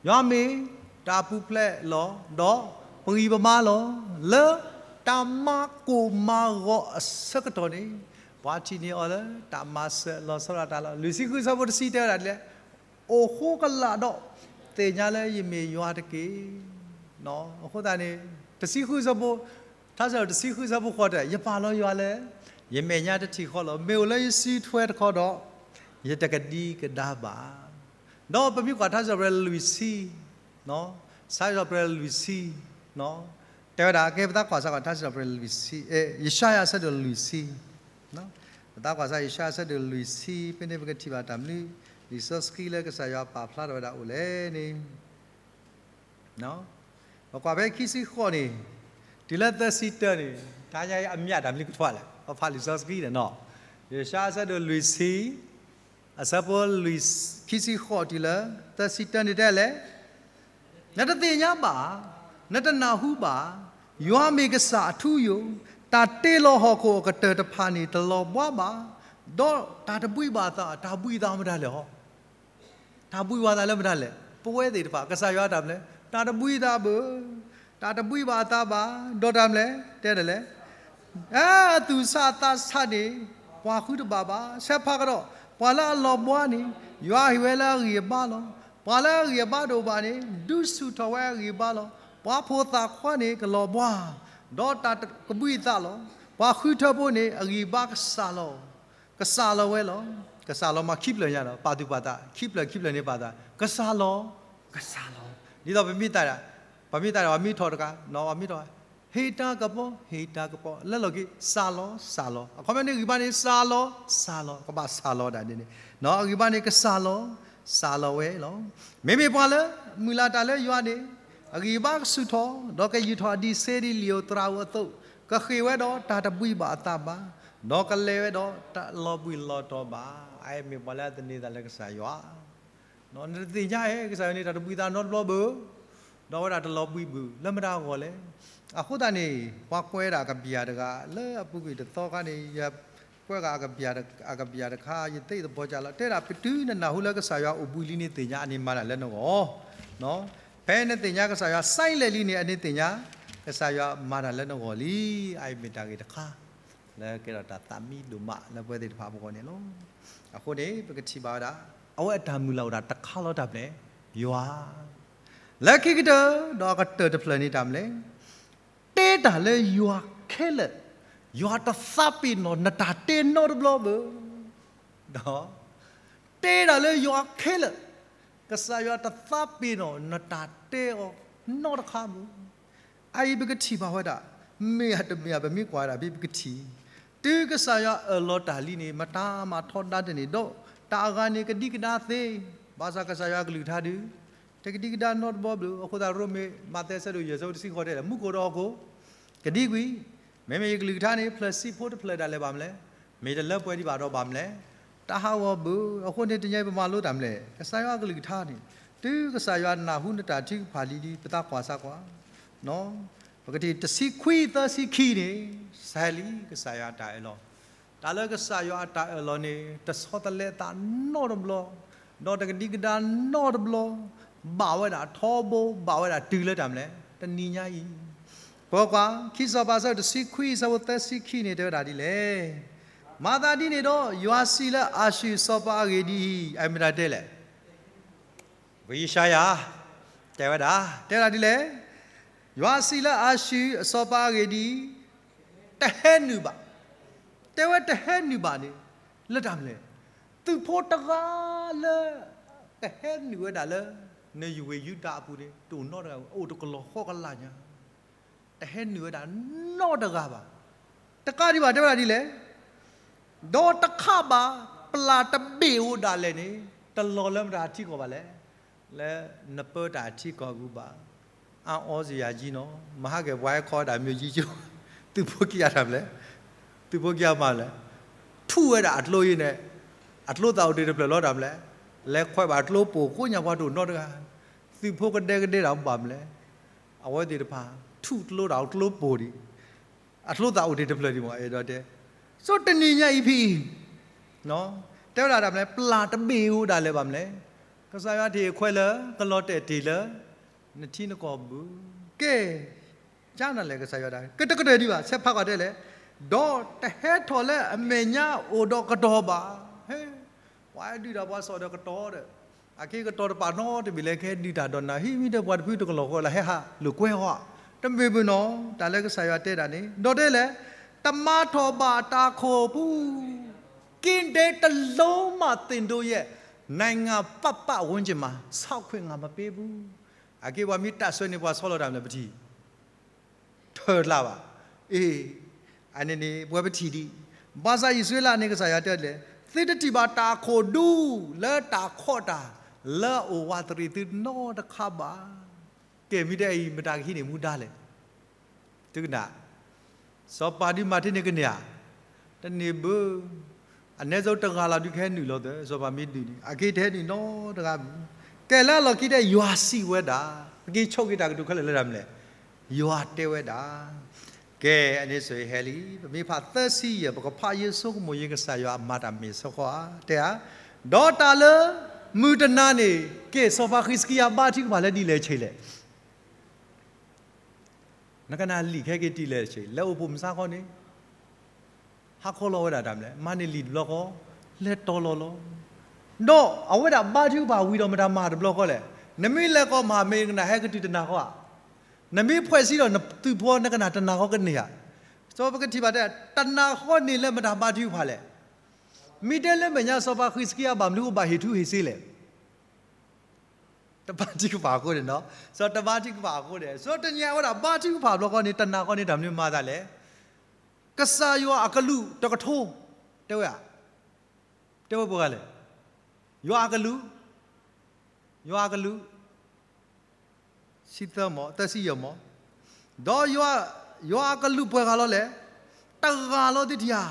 ယွၤမ့ၢ်တၢ်ပူၤဖျဲးလီၤ, ဒီးပဂံၢ်ပဘါလီၤ. လၢတၢ်မၤကိၢ်မၤဂီၤအဆၢကတီၢ်န့ၣ်, ပှၤထံၣ်န့ၢ်အီၤလၢတၢ်မၤစၢၤလီၤဆီဒၣ်တၢ်လီၤ. လွံၢ်ဆံဃု အဆၢဖိတဆံတဲဝဲဒၣ်ဒ်လဲၣ်, အိၣ်ဃိကလာ်ဒီး သ့ၣ်ညါလၢယမ့ၢ်ယွၤတက့ၢ်. အဃိသတးန့ၣ်, တဆံဃု အဆၢဖိ, ထါစံးထီၣ်ပတြၢၤလွံၢ်ဆံဃု အဆၢဖိဃိးတဲ, ယပာ်လီၤယွၤလၢ ယမဲာ်ညါတထံၣ်ဃီလီၤ. မ့ၢ်အိၣ်လၢယစုထွဲတခီဒီး, ယတကဒံကဒါဘၣ်. ဒီးပမ့ၢ်ကွၢ်ထါစံးထီၣ်ပတြၢၤလွံၢ်ဆံ, ထါစံးထီၣ်ပတြၢၤလွံၢ်ဆံ, တဲဝဲဒၣ်, ကဲပသးကွၢ်စၢ်ကွၢ် ထါစံးထီၣ်ပတြၢၤလွံၢ်ဆံ, ယၡါယၤအဆၢဒိၣ်လွံၢ်ဆံ, ပသးကွၢ်စၢ်ယၡါယၤအဆၢဒိၣ်လွံၢ်ဆံ, ဖဲန့ၣ်ပကထံၣ်ဘၣ်တၢ်မနုၤ, လံာ်စီဆှံလၢကစၢ်ယွၤပာ်ဖျါထီၣ်ဝဲဒၣ်အိၣ်လဲၣ်န့ၣ် ပကွၢ်ဖဲခံဆံဃိးန့ၣ်, တုၤလၢသၢဆံတၢန့ၣ်, တၢ်ညါအံၤအမျးတၢ်မနုၤကထွါလဲၣ်, ပဖးလံာ်စီဆှံန့ၣ်နီၤ, ယၡါယၤအဆၢဒိၣ်လွံၢ်ဆံ, အဆၢဖိလွံၢ်, ခံဆံဃိးတုၤလၢသၢဆံတၢန့ၣ်တဲလဲၣ်, နတသ့ၣ်ညါဘၣ်, နတနၢ်ဟူဘၣ်, ယွၤမ့ၢ်ကစၢ်အထူအယိာ်, တၢ်တ့လီၤဟီၣ်ခိၣ်အကတၢၢ်တဖၣ်န့ၣ် တလီၤဘှါဘၣ်, ဒီးတၢ်တဘှံးဘၣ်အသး, တၢ်ဘှံးအသးမတၤလဲၣ်ဟီ တၢ်ဘှံးဝဲသးလၢမတၤလဲၣ်, ပဝဲသ့ၣ်တဖၣ်, ကစၢ်ယွၤတၢ်မနုၤလဲၣ်, တၢ်တဘှံးသးဘၣ်, တၢ်တဘှံးဘၣ်အသးဘၣ်, ဒီးတၢ်မနုၤလဲၣ်, တဲဒ်လဲၣ်, အသူၣ်ဆးသးဆးန့ၣ်, ပှၤဃုတဘၣ်ဘၣ်, ဆဲးဖးကဒီး, ပှၤလၢအလီၤဘှါန့ၣ်, ယွၤဟ့ၣ်ဝဲလၢအဂံၢ်အဘါလီၤ. ပှၤလၢအဂံၢ်အဘါတအိၣ်ဘၣ်န့ၣ်, ဒုးဆူၣ်ထီၣ်ဝဲအဂံၢ်အဘါလီၤ. ပှၤဖိသၣ်ခွါန့ၣ်ကလီၤဘှါ, ဒီးတၢ်ကဘှံးအသးလီၤ. ပှၤဃုထၢဖိန့ၣ် အဂံၢ်ဘါကစၢ်လီၤ, ကစၢ်လီၤဝဲလီၤ. ကစၢ်လီၤမၤခံဖျၢၣ်ညါဒီး ပာ်သူၣ်ပာ်သး ခံဖျၢၣ်ခံဖျၢၣ်န့ၣ်ပာ်သး ကစၢ်လီၤ, ကစၢ်လီၤ. ဒ်သိးပမ့ၢ်တၢ်, ပမ့ၢ်တၢ်ဒီး ပှၤမ့ၢ်ထီၣ်တဂၤ, ပမ့ၢ်ထီၣ်, ဟ့ၣ်တၢ်ကပီၤ, ဟ့ၣ်တၢ်ကပီၤ, လၢလီၢ်ခံ စၢ်လီၤ, စၢ်လီၤ. အခီပညီန့ၣ် ဂံၢ်ဘါန့ၣ် စၢ်လီၤ, စၢ်လီၤ, ကဘၣ်စၢ်လီၤဒၣ်န့ၣ်န့ၣ်, အဂံၢ်ဘါန့ၣ် ကစၢ်လီၤ, စၢ်လီၤဝဲလီၤ. မ့မ့ၢ်ပှၤလၢ မုၢ်လၢ်တၢ်လၢယွၤန့ၣ် အဂံၢ်ဘါကဆူၣ်ထီၣ်, ဒီးကယူာ်ထီၣ်အဒံးဆှံဒ်လံာ်ဧိၤသရၣ်ဧိၤအသိး, ကဃ့ၢ်ဝဲဒီးတၢ်တဘှံးဘၣ်အသးဘၣ်, ဒီးကလဲၤဝဲဒီးတၢ်လီၤဘှံးလီၤတီၤဘၣ်. အအံၤမ့ၢ်ပှၤလၢအသန့ၤသးလၢကစၢ်ယွၤ နတသ့ၣ်ညါဧါ ကစၢ်ယွၤန့ၣ် တၢ်တဘှံးသးနီတဘျီဘၣ်, ဒီးဝဲဒၣ်တလီၤဘှံးဘၣ် လၢမတၤအဂီၢ်လဲၣ်. အဃိသတးန့ၣ် ပှၤကွဲးဒၣ်ကဘျၣ်တဂၤ လၢအပူၤကွံာ်တသီခါန့ၣ် ယကွဲးဂ့ၤ အကဘျၣ်တခါ ယသ့ၣ်သဘီကလီၤ တဲဒၣ် ပတုၤနနၢ်ဟူလၢကစၢ်ယွၤအိၣ်ဘှံးလံန့ၣ် သ့ၣ်ညါအန့ၣ်မၤတၢ်လၢနဂီၢ်, ဖဲနသ့ၣ်ညါကစၢ်ယွၤ silent လံန့ၣ် အန့ၣ်သ့ၣ်ညါ ကစၢ်ယွၤမၤတၢ်လၢနဂီၢ်လံ. အအံၤမ့ၢ်တၢ်ဂ့ၢ်တခါ လၢကဲထီၣ်တၢ်သးမံဒိၣ်မးလၢပဝဲသ့ၣ်တဖၣ်အပူၤအဂီၢ်န့ၣ်လီၤ. အဃိန့ၣ် ပကထံၣ်ဘၣ်ဝဲဒၣ် အဝဲအတၢ်မုၢ်လၢ်အိၣ်ဒၣ်တခါလီၤတၢ်ပျဲ ယွၤ လၢခံကတၢၢ် ဒီးအကတၢၢ်တဖျၢၣ်န့ၣ်တၢ်မနုၤလဲၣ်, တဲတၢ်လၢယွၤခဲလၢာ်, ယွၤတသးပ့ၤနီၣ်နတၢ်တဲနီတဘျီဘၣ်, ဒီး တဲတၢ်လၢယွၤခဲလၢာ်, ကစၢ်ယွၤတသးပ့ၤနီၣ်နတၢ်တဲအီၤနီတခါဘၣ်. အအံၤပကထံၣ်ဘၣ်ဝဲဒၣ်, မ့ၢ်ဧါတမ့ၢ်ဧါ ပမ့ၢ်ကွၢ်ဝဲဒၣ်ဖဲပကထံၣ်, တုၤကစၢ်ယွၤအၢၣ်လီၤတၢ်လံန့ၣ် မတၤမၤထီဒါတန့ၢ်ဒီး တၢ်အဂၤန့ၣ်ကဒံကဒါသ့, ဘၣ်ဆၣ်ကစၢ်ယွၤအကလုၢ်ကထါဒုး တကဒံကဒါနီတဘျီဘၣ်. အဃိသတးရိမ့ၤ မးသဲ ဆၢဒိၣ်ယဲၢ် ဆၢဖိတဆံဃိးတဲလဲၣ်, မူခိၣ်ဒီးဟီၣ်ခိၣ် ကဒံကွံာ်, မ့မ့ၢ်ယကလုၢ်ကထါန့ၣ် ဖျၢၣ်ဆံးဖိတဖျၢၣ်ဒၣ်လဲာ်ဘၣ်မနုၤလဲၣ်, မ့ၢ်တလၢပှဲၤဒံးဘၣ်ဒီးဘၣ်မနုၤလဲၣ်, တၢ်ဟးဂီၤဘၣ်. အဃိန့ၣ်တနံၤအံၤပမၤလိတၢ်မနုၤလဲၣ်, ကစၢ်ယွၤအကလုၢ်ကထါန့ၣ် တုၤကစၢ်ယွၤနၢ်ဟူနတၢ်ထုကဖၣ်လံဒီး ပသးကွၢ်စၢ်ကွၢ် ပကထံၣ်တဆံခွံသၢဆံခံန့ၣ် စဲလံ ကစၢ်ယွၤအတၢ်အၢၣ်လီၤ, တၢ်လၢကစၢ်ယွၤအတၢ်အၢၣ်လီၤန့ၣ် တဆီတလဲအသးနီတဘျီ, ဒီးတကဒံကဒါနီတဘျီ, ဘၣ်ဝဲဒၣ်ထီဘိ ဘၣ်ဝဲဒၣ်တုၤလၢတၢ်မနုၤလဲၣ် တနံၤညါအံၤ, ပကွၢ် ခံစီၤပၤ ဆၢဒိၣ်တဆံခွံ ဆၢဖိသၢဆံခံန့ၣ် တဲဝဲဒၣ်ဒ်လဲၣ်, မၤသးဒ်န့ၣ်ဒီး ယွၤစံးလၢအၤၡူၢ်အစီၤပၤအဂ့ၢ်ဒ်အံၤ, အမ့ၢ်တၢ်တဲလဲၣ် ပှၤယၡါယၤ တဲဝဲဒၣ်, တဲဝဲဒၣ်ဒ်လဲၣ်, ယွၤစံးလၢအၤၡူၢ်အစီၤပၤအဂ့ၢ်ဒ်အံၤ, တဟဲနုာ်ဘၣ်, တဲဝဲတဟဲနုာ်ဘၣ်န့ၣ် လၢတၢ်မနုၤလဲၣ်, သုးဖိတဂၤလၢ ကဟဲနုာ်ဝဲဒၣ်လၢ နယဝ့ၢ်ယူဒၤအပူၤန့ၣ် တအိၣ်နီတဂၤ, အိၣ်တကလီၢ်ဃီကလးညါ တဟဲနုာ်ဝဲဒၣ်နီတဂၤဘၣ်. တကးဒံးဘၣ် တဲဝဲဒၣ်ဒ်လဲၣ်, ဒီးတခးဘၣ် ပျၢ်တဘ့ၣ်ဧိၤဒၣ်လဲာ်န့ၣ် တလီၤလၢမတၤထံကီၢ်ဘၣ်လဲၣ်, လၢနပၢတၢ်ထံကီၢ်အပူၤဘၣ်. အအီစယၤကံနီၤ မၤဟးဂီၤပှၤဟဲခီဒၣ်မ့ၢ်ယံကၠိ, သုးဖိခံဂၤတၢ်မနုၤလဲၣ်, သုးဖိခံဂၤမၤလဲၣ်, ထူၣ်ဝဲဒၣ်အကျိအံၤန့ၣ်, အကျိသၣ်အိၣ်တ့ၢ်တဖျၢၣ်လီၤတၢ်မနုၤလဲၣ်, လဲၤခွဲးဘၣ်ကျိပိာ်ကိးညါ ပှၤတအိၣ်နီတဂၤ, သုးဖိကဒဲကဒဲဒၣ်ဘၣ်မနုၤလဲၣ်, အဝဲသ့ၣ်တဖၣ် ထူၣ်ကျိဒၣ်အကျိပိာ်ဒံး, အကျိသၣ်အိၣ်တ့ၢ်တဖျၢၣ်ဒံးမး အဲၣ်ဒိးတဲ, ဆိတနံၤညါအံၤဖဲအံၤ, တဲဝဲဒၣ်တၢ်မနုၤလဲၣ် ပျၢ်တဘ့ၣ်ဧိၤဒၣ်လဲာ်ဘၣ်မနုၤလဲၣ်, ကစၢ်ယွၤထံၣ်ခွဲးလၢ ကလီၤတဲာ်တ့ၢ်လၢ နထံနကီၢ်ဘၣ်. ကဲ ကန့ၣ်လဲၣ်ကစၢ်ယွၤတၢ် ကတကတၢၢ်ဒံးဘၣ် ဆဲးဖးကွၢ်တဲလဲၣ်, ဒီးတဟဲထီၣ်လၢအမဲာ်ညါအိၣ်ဒီးကတီၤဘၣ်. ဟဲ, ပှၤဒုၣ်တၢ်ပှၤစီၣ်ဒီးကတီၤဒီး, အက့ကတီၤတပာ်နီတမံၤလဲၣ် ကဟဲဒုးတၢ်ဒီးနၤ ဟံးမ့ၢ်ဒီးပှၤတဖုတကလီၢ်ဃီလၢဟဲဟးလိာ်ကွဲဟီ, တမ့ၢ်ဘၣ်နီၤ, တၢ်လၢကစၢ်ယွၤတဲဒၣ်န့ၣ် ဒီးတဲလဲၣ်, တမၤထီၣ်ဘၣ်တၢ်ခိၣ်ပူၤ, က့ဒဲတလိမၤသ့ၣ်ဒိယဲၢ်, နိုင်ငံပတ်ပတ်ဝန်းကျင်မှာ ဆောက်ခွင့်ငါမပေးဘူး. အက့ပှၤမ့ၢ်တၢ်ဆွဲန့ၣ် ပှၤဆီလီၤတၢ်မနုၤလဲၣ် ပထံၣ် ထၢၣ်တလၢ်ဘၣ်. အ့ၣ်, အန့ၣ်န့ၣ် ပဝဲပထံၣ်ဒံး, ဘၣ်ဆၣ်အံၣ်စရ့လးန့ၣ် ကစၢ်ယွၤတဲလဲၣ်, သုတထံၣ်ဘၣ်တၢ်ခိၣ်ဒူ လၢတၢ်ခီၣ်တၢ် လၢအအိၣ်ဝးတရံးသုနီတခါဘၣ်. ကဲမ့ၢ်တဲအံၤ မတၤကဟံးန့ၢ်မူဒါလဲၣ်. သုကနၣ်, စီၤပၤဒုးမၤထံန့ၣ်ကန့ၢ်ဧါ, တန့ၢ်ဘၣ်. အနည်းဆုံးတဂၤလီၤဒုးကဟဲနုာ်လီၤသၢ, စီၤပၤမ့ၢ်ဒုးန့ၣ် အက့တဟဲနုာ်နီတဂၤဘၣ်. ကဲလၢအလီၢ်ခံတဲ ယွၤစံးဝဲဒၣ်, ပက့ၤဆိၣ်က့ၤတၢ်ကတိၤခဲလၢာ်လၢတၢ်မနုၤလဲၣ်, ယွၤတဲဝဲဒၣ်. ကဲ အန့ၣ်ဆိၣ်ဂ့ၤဟဲလံ, ပမ့ၢ်ဖးသၢဆံယဲၢ် ပကဖးယ့ၣ်စိကမိၣ်ယ့ၣ် ကစၢ်ယွၤအမၤတၢ်မ့ၢ်စ့ၢ်ကီးဧါ, တဲဧါ. ဒီးတၢ်လၢမုၢ်တနၤန့ၣ် ကဲ စီၤပၤဃံးစကံယၤဘါထုကဖၣ်လၢဒ်လဲၣ်ဆ့လဲၣ်. နကနၣ်လံာ်ခဲက့ၤဒ်လဲၣ်ဆ့, လဲၤအိၣ်ဖှိၣ်မုၢ်ဆါခီန့ၣ် ဟးခီလီၤဝဲဒၣ်တၢ်မနုၤလဲၣ်, မၤန့ၢ်လံာ်တဘျီဃီ, လဲၤတီၤလီၤလီၤ. ဒီးအဝဲဒၣ်ဘါထုကဖၣ်ဝံၤဒီးမတၤမၤတဘျီဃီလဲၣ်, နမ့ၢ်လဲၤကီၢ်မၤမ့ၢ်နကနၣ်ဟဲကတုၤတနၤဃီဧါ. နမ့ၢ်ဖှဲးစံဒီးနသုးဖိ နကနၣ်တနၢ်ဃီကန့ၢ်ဧါ. စီၤပကထံၣ်ဘၣ်တဲ တနၢ်ဃီန့ၢ်လၢမတၤဘါထုကဖၣ်လဲၣ်. မ့ၢ်တဲလၢမဲာ်ညါ စီၤပၤဃံးစကံယၤ ဘၣ်မနုၤအိၣ်ဘၣ်ဟ့ၣ်ထူဟ့ၣ်စ့လဲၣ်. တဘါထုကဖၣ်အဃိန့ၣ်နီၤ, စီၤတဘါထုကဖၣ်အဃိန့ၣ် စီၤတနံၤညါဝဲဒၣ်ဘါထုကဖၣ်ဘျီဃီန့ၣ် တနၢ်ဃီန့ၢ်တၢ်မနုၤမၤသးလဲၣ်. ကစၢ်ယွၤအကလူးတကထိ, တဲဝဲဧါ, တဲဝဲပှဲၤဂၤလဲၣ်. ယွၤအကလူး, ယွၤအကလူး ဆံသၢမး, သၢဆံယဲၢ်မး, ဒီးယွၤအကလူးပှဲၤဂၤလီၤလဲၣ်. တဂၤလီၤသ့ၣ်တယၤ.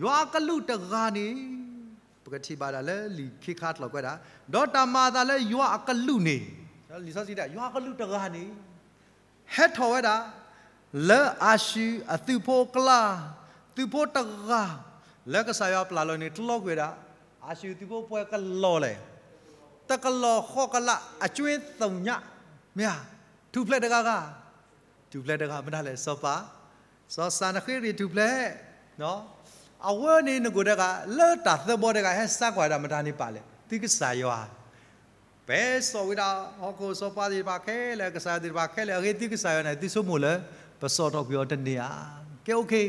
ယွၤအကလူးတဂၤန့ၣ် ပကထံၣ်ဘၣ်ဒၣ်လၢလံာ်ခံခါတလီၤကွဲးဒၣ်, ဒီးတၢ်မၤအသးလၢယွၤအကလူးန့ၣ်, လံာ်စီဆှံတဲ ယွၤအကလူးတဂၤန့ၣ် ဟဲထီၣ်ဝဲဒၣ် လၢအၤၡူၣ်အသုးဖိအကျါ, သုးဖိတဂၤ လၢကစၢ်ယွၤပျၢ်လီၤန့ၣ် တလီၤကွံာ်ဝဲဒၣ် အၤၡူၣ်သုးဖိပှဲၤကလီၤလဲၣ်. တကလီၤဃီကလး အကၠွ့သညး, မ့ၢ်ဧါ, ထူၣ်ဖျဲးတဂၤဂၤ, ထူၣ်ဖျဲးတဂၤ မတၤလဲၣ် စီၤပၤ, စီၤစၤနဃ့ရံၣ်ထူၣ်ဖျဲး အဝဲန့ၣ်နကိာ်တဂၤ လၢတၢ်သၢဘီတဂၤ ဟဲစါကွၢ်ဒၣ်မတၤန့ၣ်ပာ်လဲၣ်, သုကစၢ်ယွၤ ပဟဲစိာ်ဝဲဒၣ်ဟီၣ်ခိၣ်စီၤပၤသ့ၣ်တဖၣ်ခဲလၢာ် ကစၢ်ယွၤသ့ၣ်တဖၣ်ခဲလၢာ် အဂ့ၢ်သုကစၢ်ယွၤန့ၣ် သုဆိကမိၣ်လၢ ပစိာ်ထီၣ်ကွံာ်အီၤတန့ၢ်ဧါ. ကဲ okay,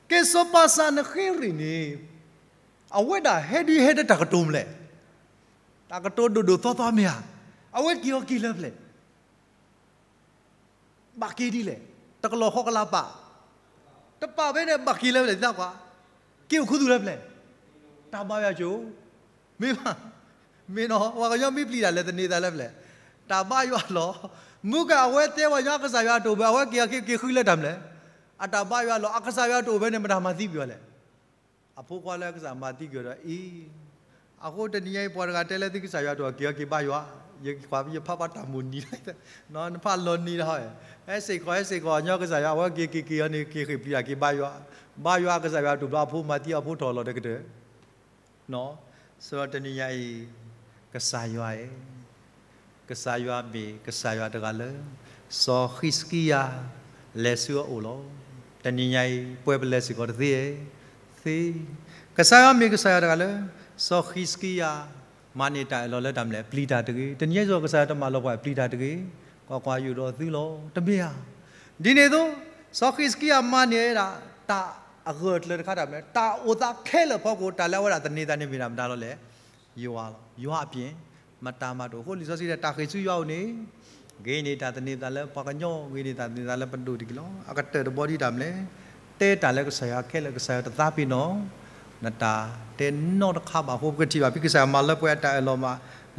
ကဲစီၤပၤစၤနဃ့ရံၣ်န့ၣ် အဝဲဒၣ်ဟဲဒုးဟဲဒီးတၢ်ကတိၤမနုၤလဲၣ်, တၢ်ကတိၤဒိၣ်ဒိၣ်သီသီမ့ၢ်ဧါ, အဝဲက့ၤအီၤက့ၤလၢပျဲၢ် ဘၣ်က့ၤဒ်လဲၣ်, တကလီၤဃီကလးပာ်, တပာ်ဖဲန့ၣ် ဘၣ်က့ၤလၢပျဲၢ်သးကွၢ်, က့ၤအိၣ်ခူသူၣ်လၢပျဲၢ်, တၢ်ဘါယွၤကၠိ, မ့ၢ်ဘၣ်, မ့ၢ်နီၤ ပှၤကညီမ့ၢ်ပျံၤတၢ်လဲၣ် သန့ၤသးလၢပျဲၢ်, တၢ်ဘါယွၤလီၤ. မုၢ်ကၢ်အဝဲတဲပှၤကညီကစၢ်ယွၤတအိၣ်ဘၣ် အဝဲက့ၤက့ၤဃုလၢတၢ်မနုၤလဲၣ်, အတၢ်ဘါယွၤလီၤ အကစၢ်ယွၤတအိၣ်ဘၣ်န့ၣ် မတၤမၤသံကွံာ်အီၤလဲၣ်. အဖိခွါလၢကစၢ်မၤသံကွံာ်ဒီးအံၤ, အဃိတနံၤညါအံၤ ပှၤတဂၤတဲလၢသုကစၢ်ယွၤတအိၣ် က့ၤအီၤက့ၤဘါယွၤ, ယကွၢ်ယဖးဘၣ်တၢ်မိၣ်နံၤ, နဖးလီၤနံၤတဟီ, ဟဲစ့ၢ်ကီး ဟဲစ့ၢ်ကီး ညီကစၢ်ယွၤ အဝဲက့ၤက့ၤက့ၤအီၤန့ၣ် က့ၤဃ့ၢ်ပျံၤတၢ်က့ၤဘါယွၤ, ဘါယွၤအကစၢ်ယွၤတအိၣ်ဘၣ် အဖိမၤသံအဖိထီၣ်လီၤတကတၢၢ် စီၤတနံၤညါအံၤ, ကစၢ်ယွၤဧၢ, ကစၢ်ယွၤမ့ၢ်ကစၢ်ယွၤတဂၤလၢ စီၤဃံးစကံယၤ လဲၤဆူအအိၣ်လီၤ. တနံၤညါအံၤ ပှဲၤပလဲၤစ့ၢ်ကီးတသ့ဧါ, သ့, ကစၢ်ယွၤမ့ၢ်ကစၢ်ယွၤတဂၤလၢ စီၤဃံးစကံယၤ မၤန့ၢ်တၢ်အၢၣ်လီၤလၢတၢ်မနုၤလဲၣ် ပျံၤတၢ်တဂ့ၤ. တနံၤညါအံၤ ကစၢ်ယွၤတမၤလီၤပှၤပျံၤတၢ်တဂ့ၤ, ကွၢ်ကွၢ်ယအိၣ်ဒီးသုလီၤ တမ့ၢ်ဧါ. ဒ်န့ၣ်အသိး စီၤဃံးစကံယၤမၤန့ၢ်ဝဲဒၣ် တၢ်အဂၢၢ်အကျၢၤတခါတၢ်မနုၤလဲၣ် တၢ်အိၣ်သးခဲလၢာ်အဖီခိၣ် တၢ်လၢအဝဲဒၣ်သန့ၤသးန့ၣ်မ့ၢ်ဒၣ်မတၤလီၤလဲၣ် ယွၤလီၤ. ယွၤအပြင် မတၤမၤတအိၣ်. အဃိလံာ်စီဆှံတဲ တၢ်ဃ့ၢ်ဆူယွၤအအိၣ်န့ၣ် ဂ့ၤန့ၢ်တၢ်သန့ၤသးလၢပှၤကညီ ဂ့ၤန့ၢ်တၢ်သန့ၤသးလၢပဒိၣ်တက့ၢ်လီၤ. အကတၢၢ်တဘီဒ်တၢ်မနုၤလဲၣ် တဲတၢ်လၢကစၢ်ယွၤခဲလၢာ် ကစၢ်ယွၤတသးပ့ၤနီၣ် နတၢ်တဲနီတခါဘၣ်အဃိ ပကထံၣ်ဘၣ်ဖဲကစၢ်ယွၤမၤလၢပှဲၤအတၢ်အၢၣ်လီၤမး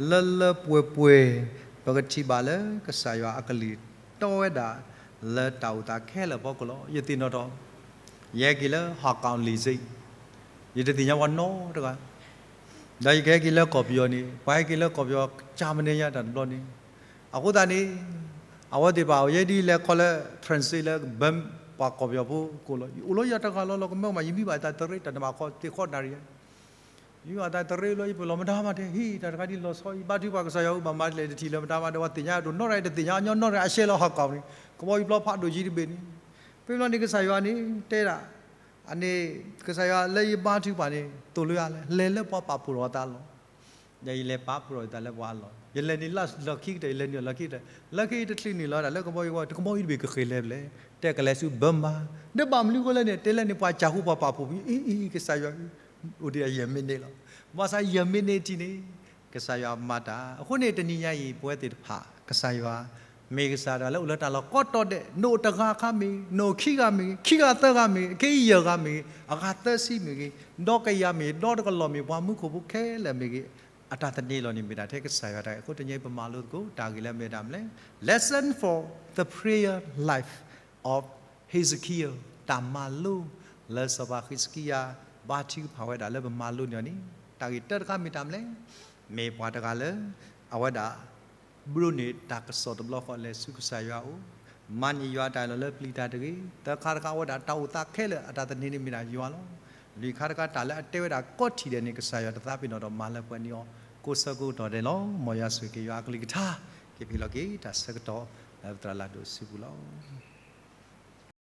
လၢလၢပှဲၤပှဲၤ ပကထံၣ်ဘၣ်လၢကစၢ်ယွၤအကလုၢ်တီဝဲဒၣ် လၢတၢ်အိၣ်သးခဲလၢာ်အဖီခိၣ်လီၤ. ယသ့ၣ်နီၣ်ထီၣ် ယဟဲက့ၤလၢဟီၣ်ကီၣ်လံၣ်စ့ၣ် ယတသ့ၣ်ညါပှၤနီတဂၤ ဒီးယကဟဲက့ၤလၢကီၢ်ပယီၤန့ၣ် ပှၤဟဲက့ၤလၢကီၢ်ပယီၤ ကၢ်မနုၤညါတၢ်တဘျီန့ၣ် အဃိသတးန့ၣ် အဝဲသ့ၣ်တဖၣ် ယဲဒ်လဲၤခီလၢ translate လၢ ပှၤကီၢ်ပယီၤဖိကိးလီၤ ယအိၣ်လီၤယတဂၤလီၤလီၤကမၢကမၣ် ယမံဘၣ်ယသးတရ့တၢ်န့ၣ်ဘၣ်ခီသ့ၣ်ဃီနၣ်ရံၣ် ယမံဘၣ်သးတရ့လီၤ ယပလီၢ်မတၤမးတဲ ဟ့ၣ် တၢ်တခါဒ်လီၤဆီ ယဘါထုကဖၣ်ကစၢ်ယွၤ ဘၣ်မၤဒ်လဲၣ်တထံၣ်လၢၤမတၤမး ဒီးပှၤသ့ၣ်ညါအဒိၣ်နီၢ်ရၣ် ယတသ့ၣ်ညါညီနီၢ်ရၣ် အရှဲလီၤဟီၣ်ကီၣ်န့ၣ် ကဘီယူၤပျီဖးဒိၣ်ကံတဘ့ၣ်န့ၣ် ဖဲဘျီန့ၣ် ကစၢ်ယွၤန့ၣ် တဲဒၣ် အန့ၣ် ကစၢ်ယွၤလၢယဘါထုကဖၣ်န့ၣ် သိၣ်လိယၤလဲၣ် လဲၤလၢပှၤပာ်ဖှိၣ်ထီၣ်အသးလီၢ် ယလဲၤပာ်ဖှိၣ်ထီၣ်ယသးလၢပှၤအလီၢ် ယလဲၤနုာ်လီၢ်ခံကတၢၢ် ယလဲၤနုာ်လီၢ်ခံကတၢၢ် လၢခံတချုးနုာ်လီၤဒၣ်လၢကဘီယူၤဝဲ တကဘီယူၤတဘ့ၣ်ကဃ့ၢ်လဲၤဘျဲၣ် တဲကလဲၤဆူဘၢမါ ဒီးဘၣ်မနုၤအဃိလဲၣ်န့ၣ် တဲလဲၣ်န့ၣ် ပှၤစၢ်ဟူပှၤပာ်ဖှိၣ်ဖဲ အံၤ အံၤ ကစၢ်ယွၤ အိၣ်ဒံးယဲၢ်မံးနံးလီၤ ဘၣ်ဆၣ်ယဲၢ်မံးနံးထံးန့ၣ် ကစၢ်ယွၤမၤတၢ် အဃိန့ၣ် တနံၤညါအံၤ ပဝဲသ့ၣ်တဖၣ် ကစၢ်ယွၤ မ့ၢ်ကစၢ်တဂၤလၢအိၣ်လၢတၢ်လီၢ်ကိးတီၤဒဲး နအိၣ်တဂၤခါမ့ၢ်ဂ့ၤ နအိၣ်ခံဂၤမ့ၢ်ဂ့ၤ ခံဂၤသၢဂၤမ့ၢ်ဂ့ၤ အဂၤသၢဆံမ့ၢ်ဂ့ၤ ဒီကယၤမ့ၢ်ဂ့ၤ ဒီတကလီၢ်မ့ၢ် ပှၤမူခိၣ်ဖိခဲလၢာ်မ့ၢ်ဂ့ၤ အတၢ်သန့ၤလီၤန့ၣ်မ့ၢ်ဒၣ်ထဲကစၢ်ယွၤတၢ်ဂ့ၢ် အဃိတနံၤအံၤပမၤလိသကိး တၢ်ဂ့ၢ်လၢအမ့ၢ်ဒၣ်မနုၤလဲၣ် Lesson for the prayer life of Hezekiah တၢ်မၤလိ လၢစီၤပၤဃံးစကံယၤ ဘါထုကဖၣ်ဝဲဒၣ်လၢပမၤလိန့ၢ်အီၤန့ၣ် တၢ်ဂ့ၢ်တၢတခါမ့ၢ်တၢ်မနုၤလဲၣ် မ့ၢ်ပှၤတဂၤလၢ အဝဲဒၣ် ဘြူးန့ၢ်တၢ်ကစီၣ်တဘျီဃီလဲၤဆူကစၢ်ယွၤအအိၣ် မၤန့ၢ်ယွၤတၢ်အၢၣ်လီၤလၢပျံၤတၢ်တဂ့ၤ သၢခါတခါအဝဲဒၣ်တၢ်အိၣ်သးခဲလၢာ်အတၢ်သန့ၤန့ၣ်မ့ၢ်ဒၣ်ယွၤလီၤ လွံၢ်ခါတခါတၢ်လၢအတဲဝဲဒၣ်ကိးထံၣ်ဒဲးန့ၣ် ကစၢ်ယွၤတသးပ့ၤနီၣ်ဒီးမၤလၢပှဲၤန့ၢ်အီၤ ကိးဆၢကိးကတီၢ်ဒဲးလီၤ မ်ယွၤဆိၣ်ဂ့ၤက့ၤယွၤအကလုၢ်ကထါ က့ၤပဟ့ၣ်လီၤက့ၤတၢ်ဆၢကတီၢ် လၢပသရၣ်လၢအဒိၣ်အဆၢပူၤလီၤ.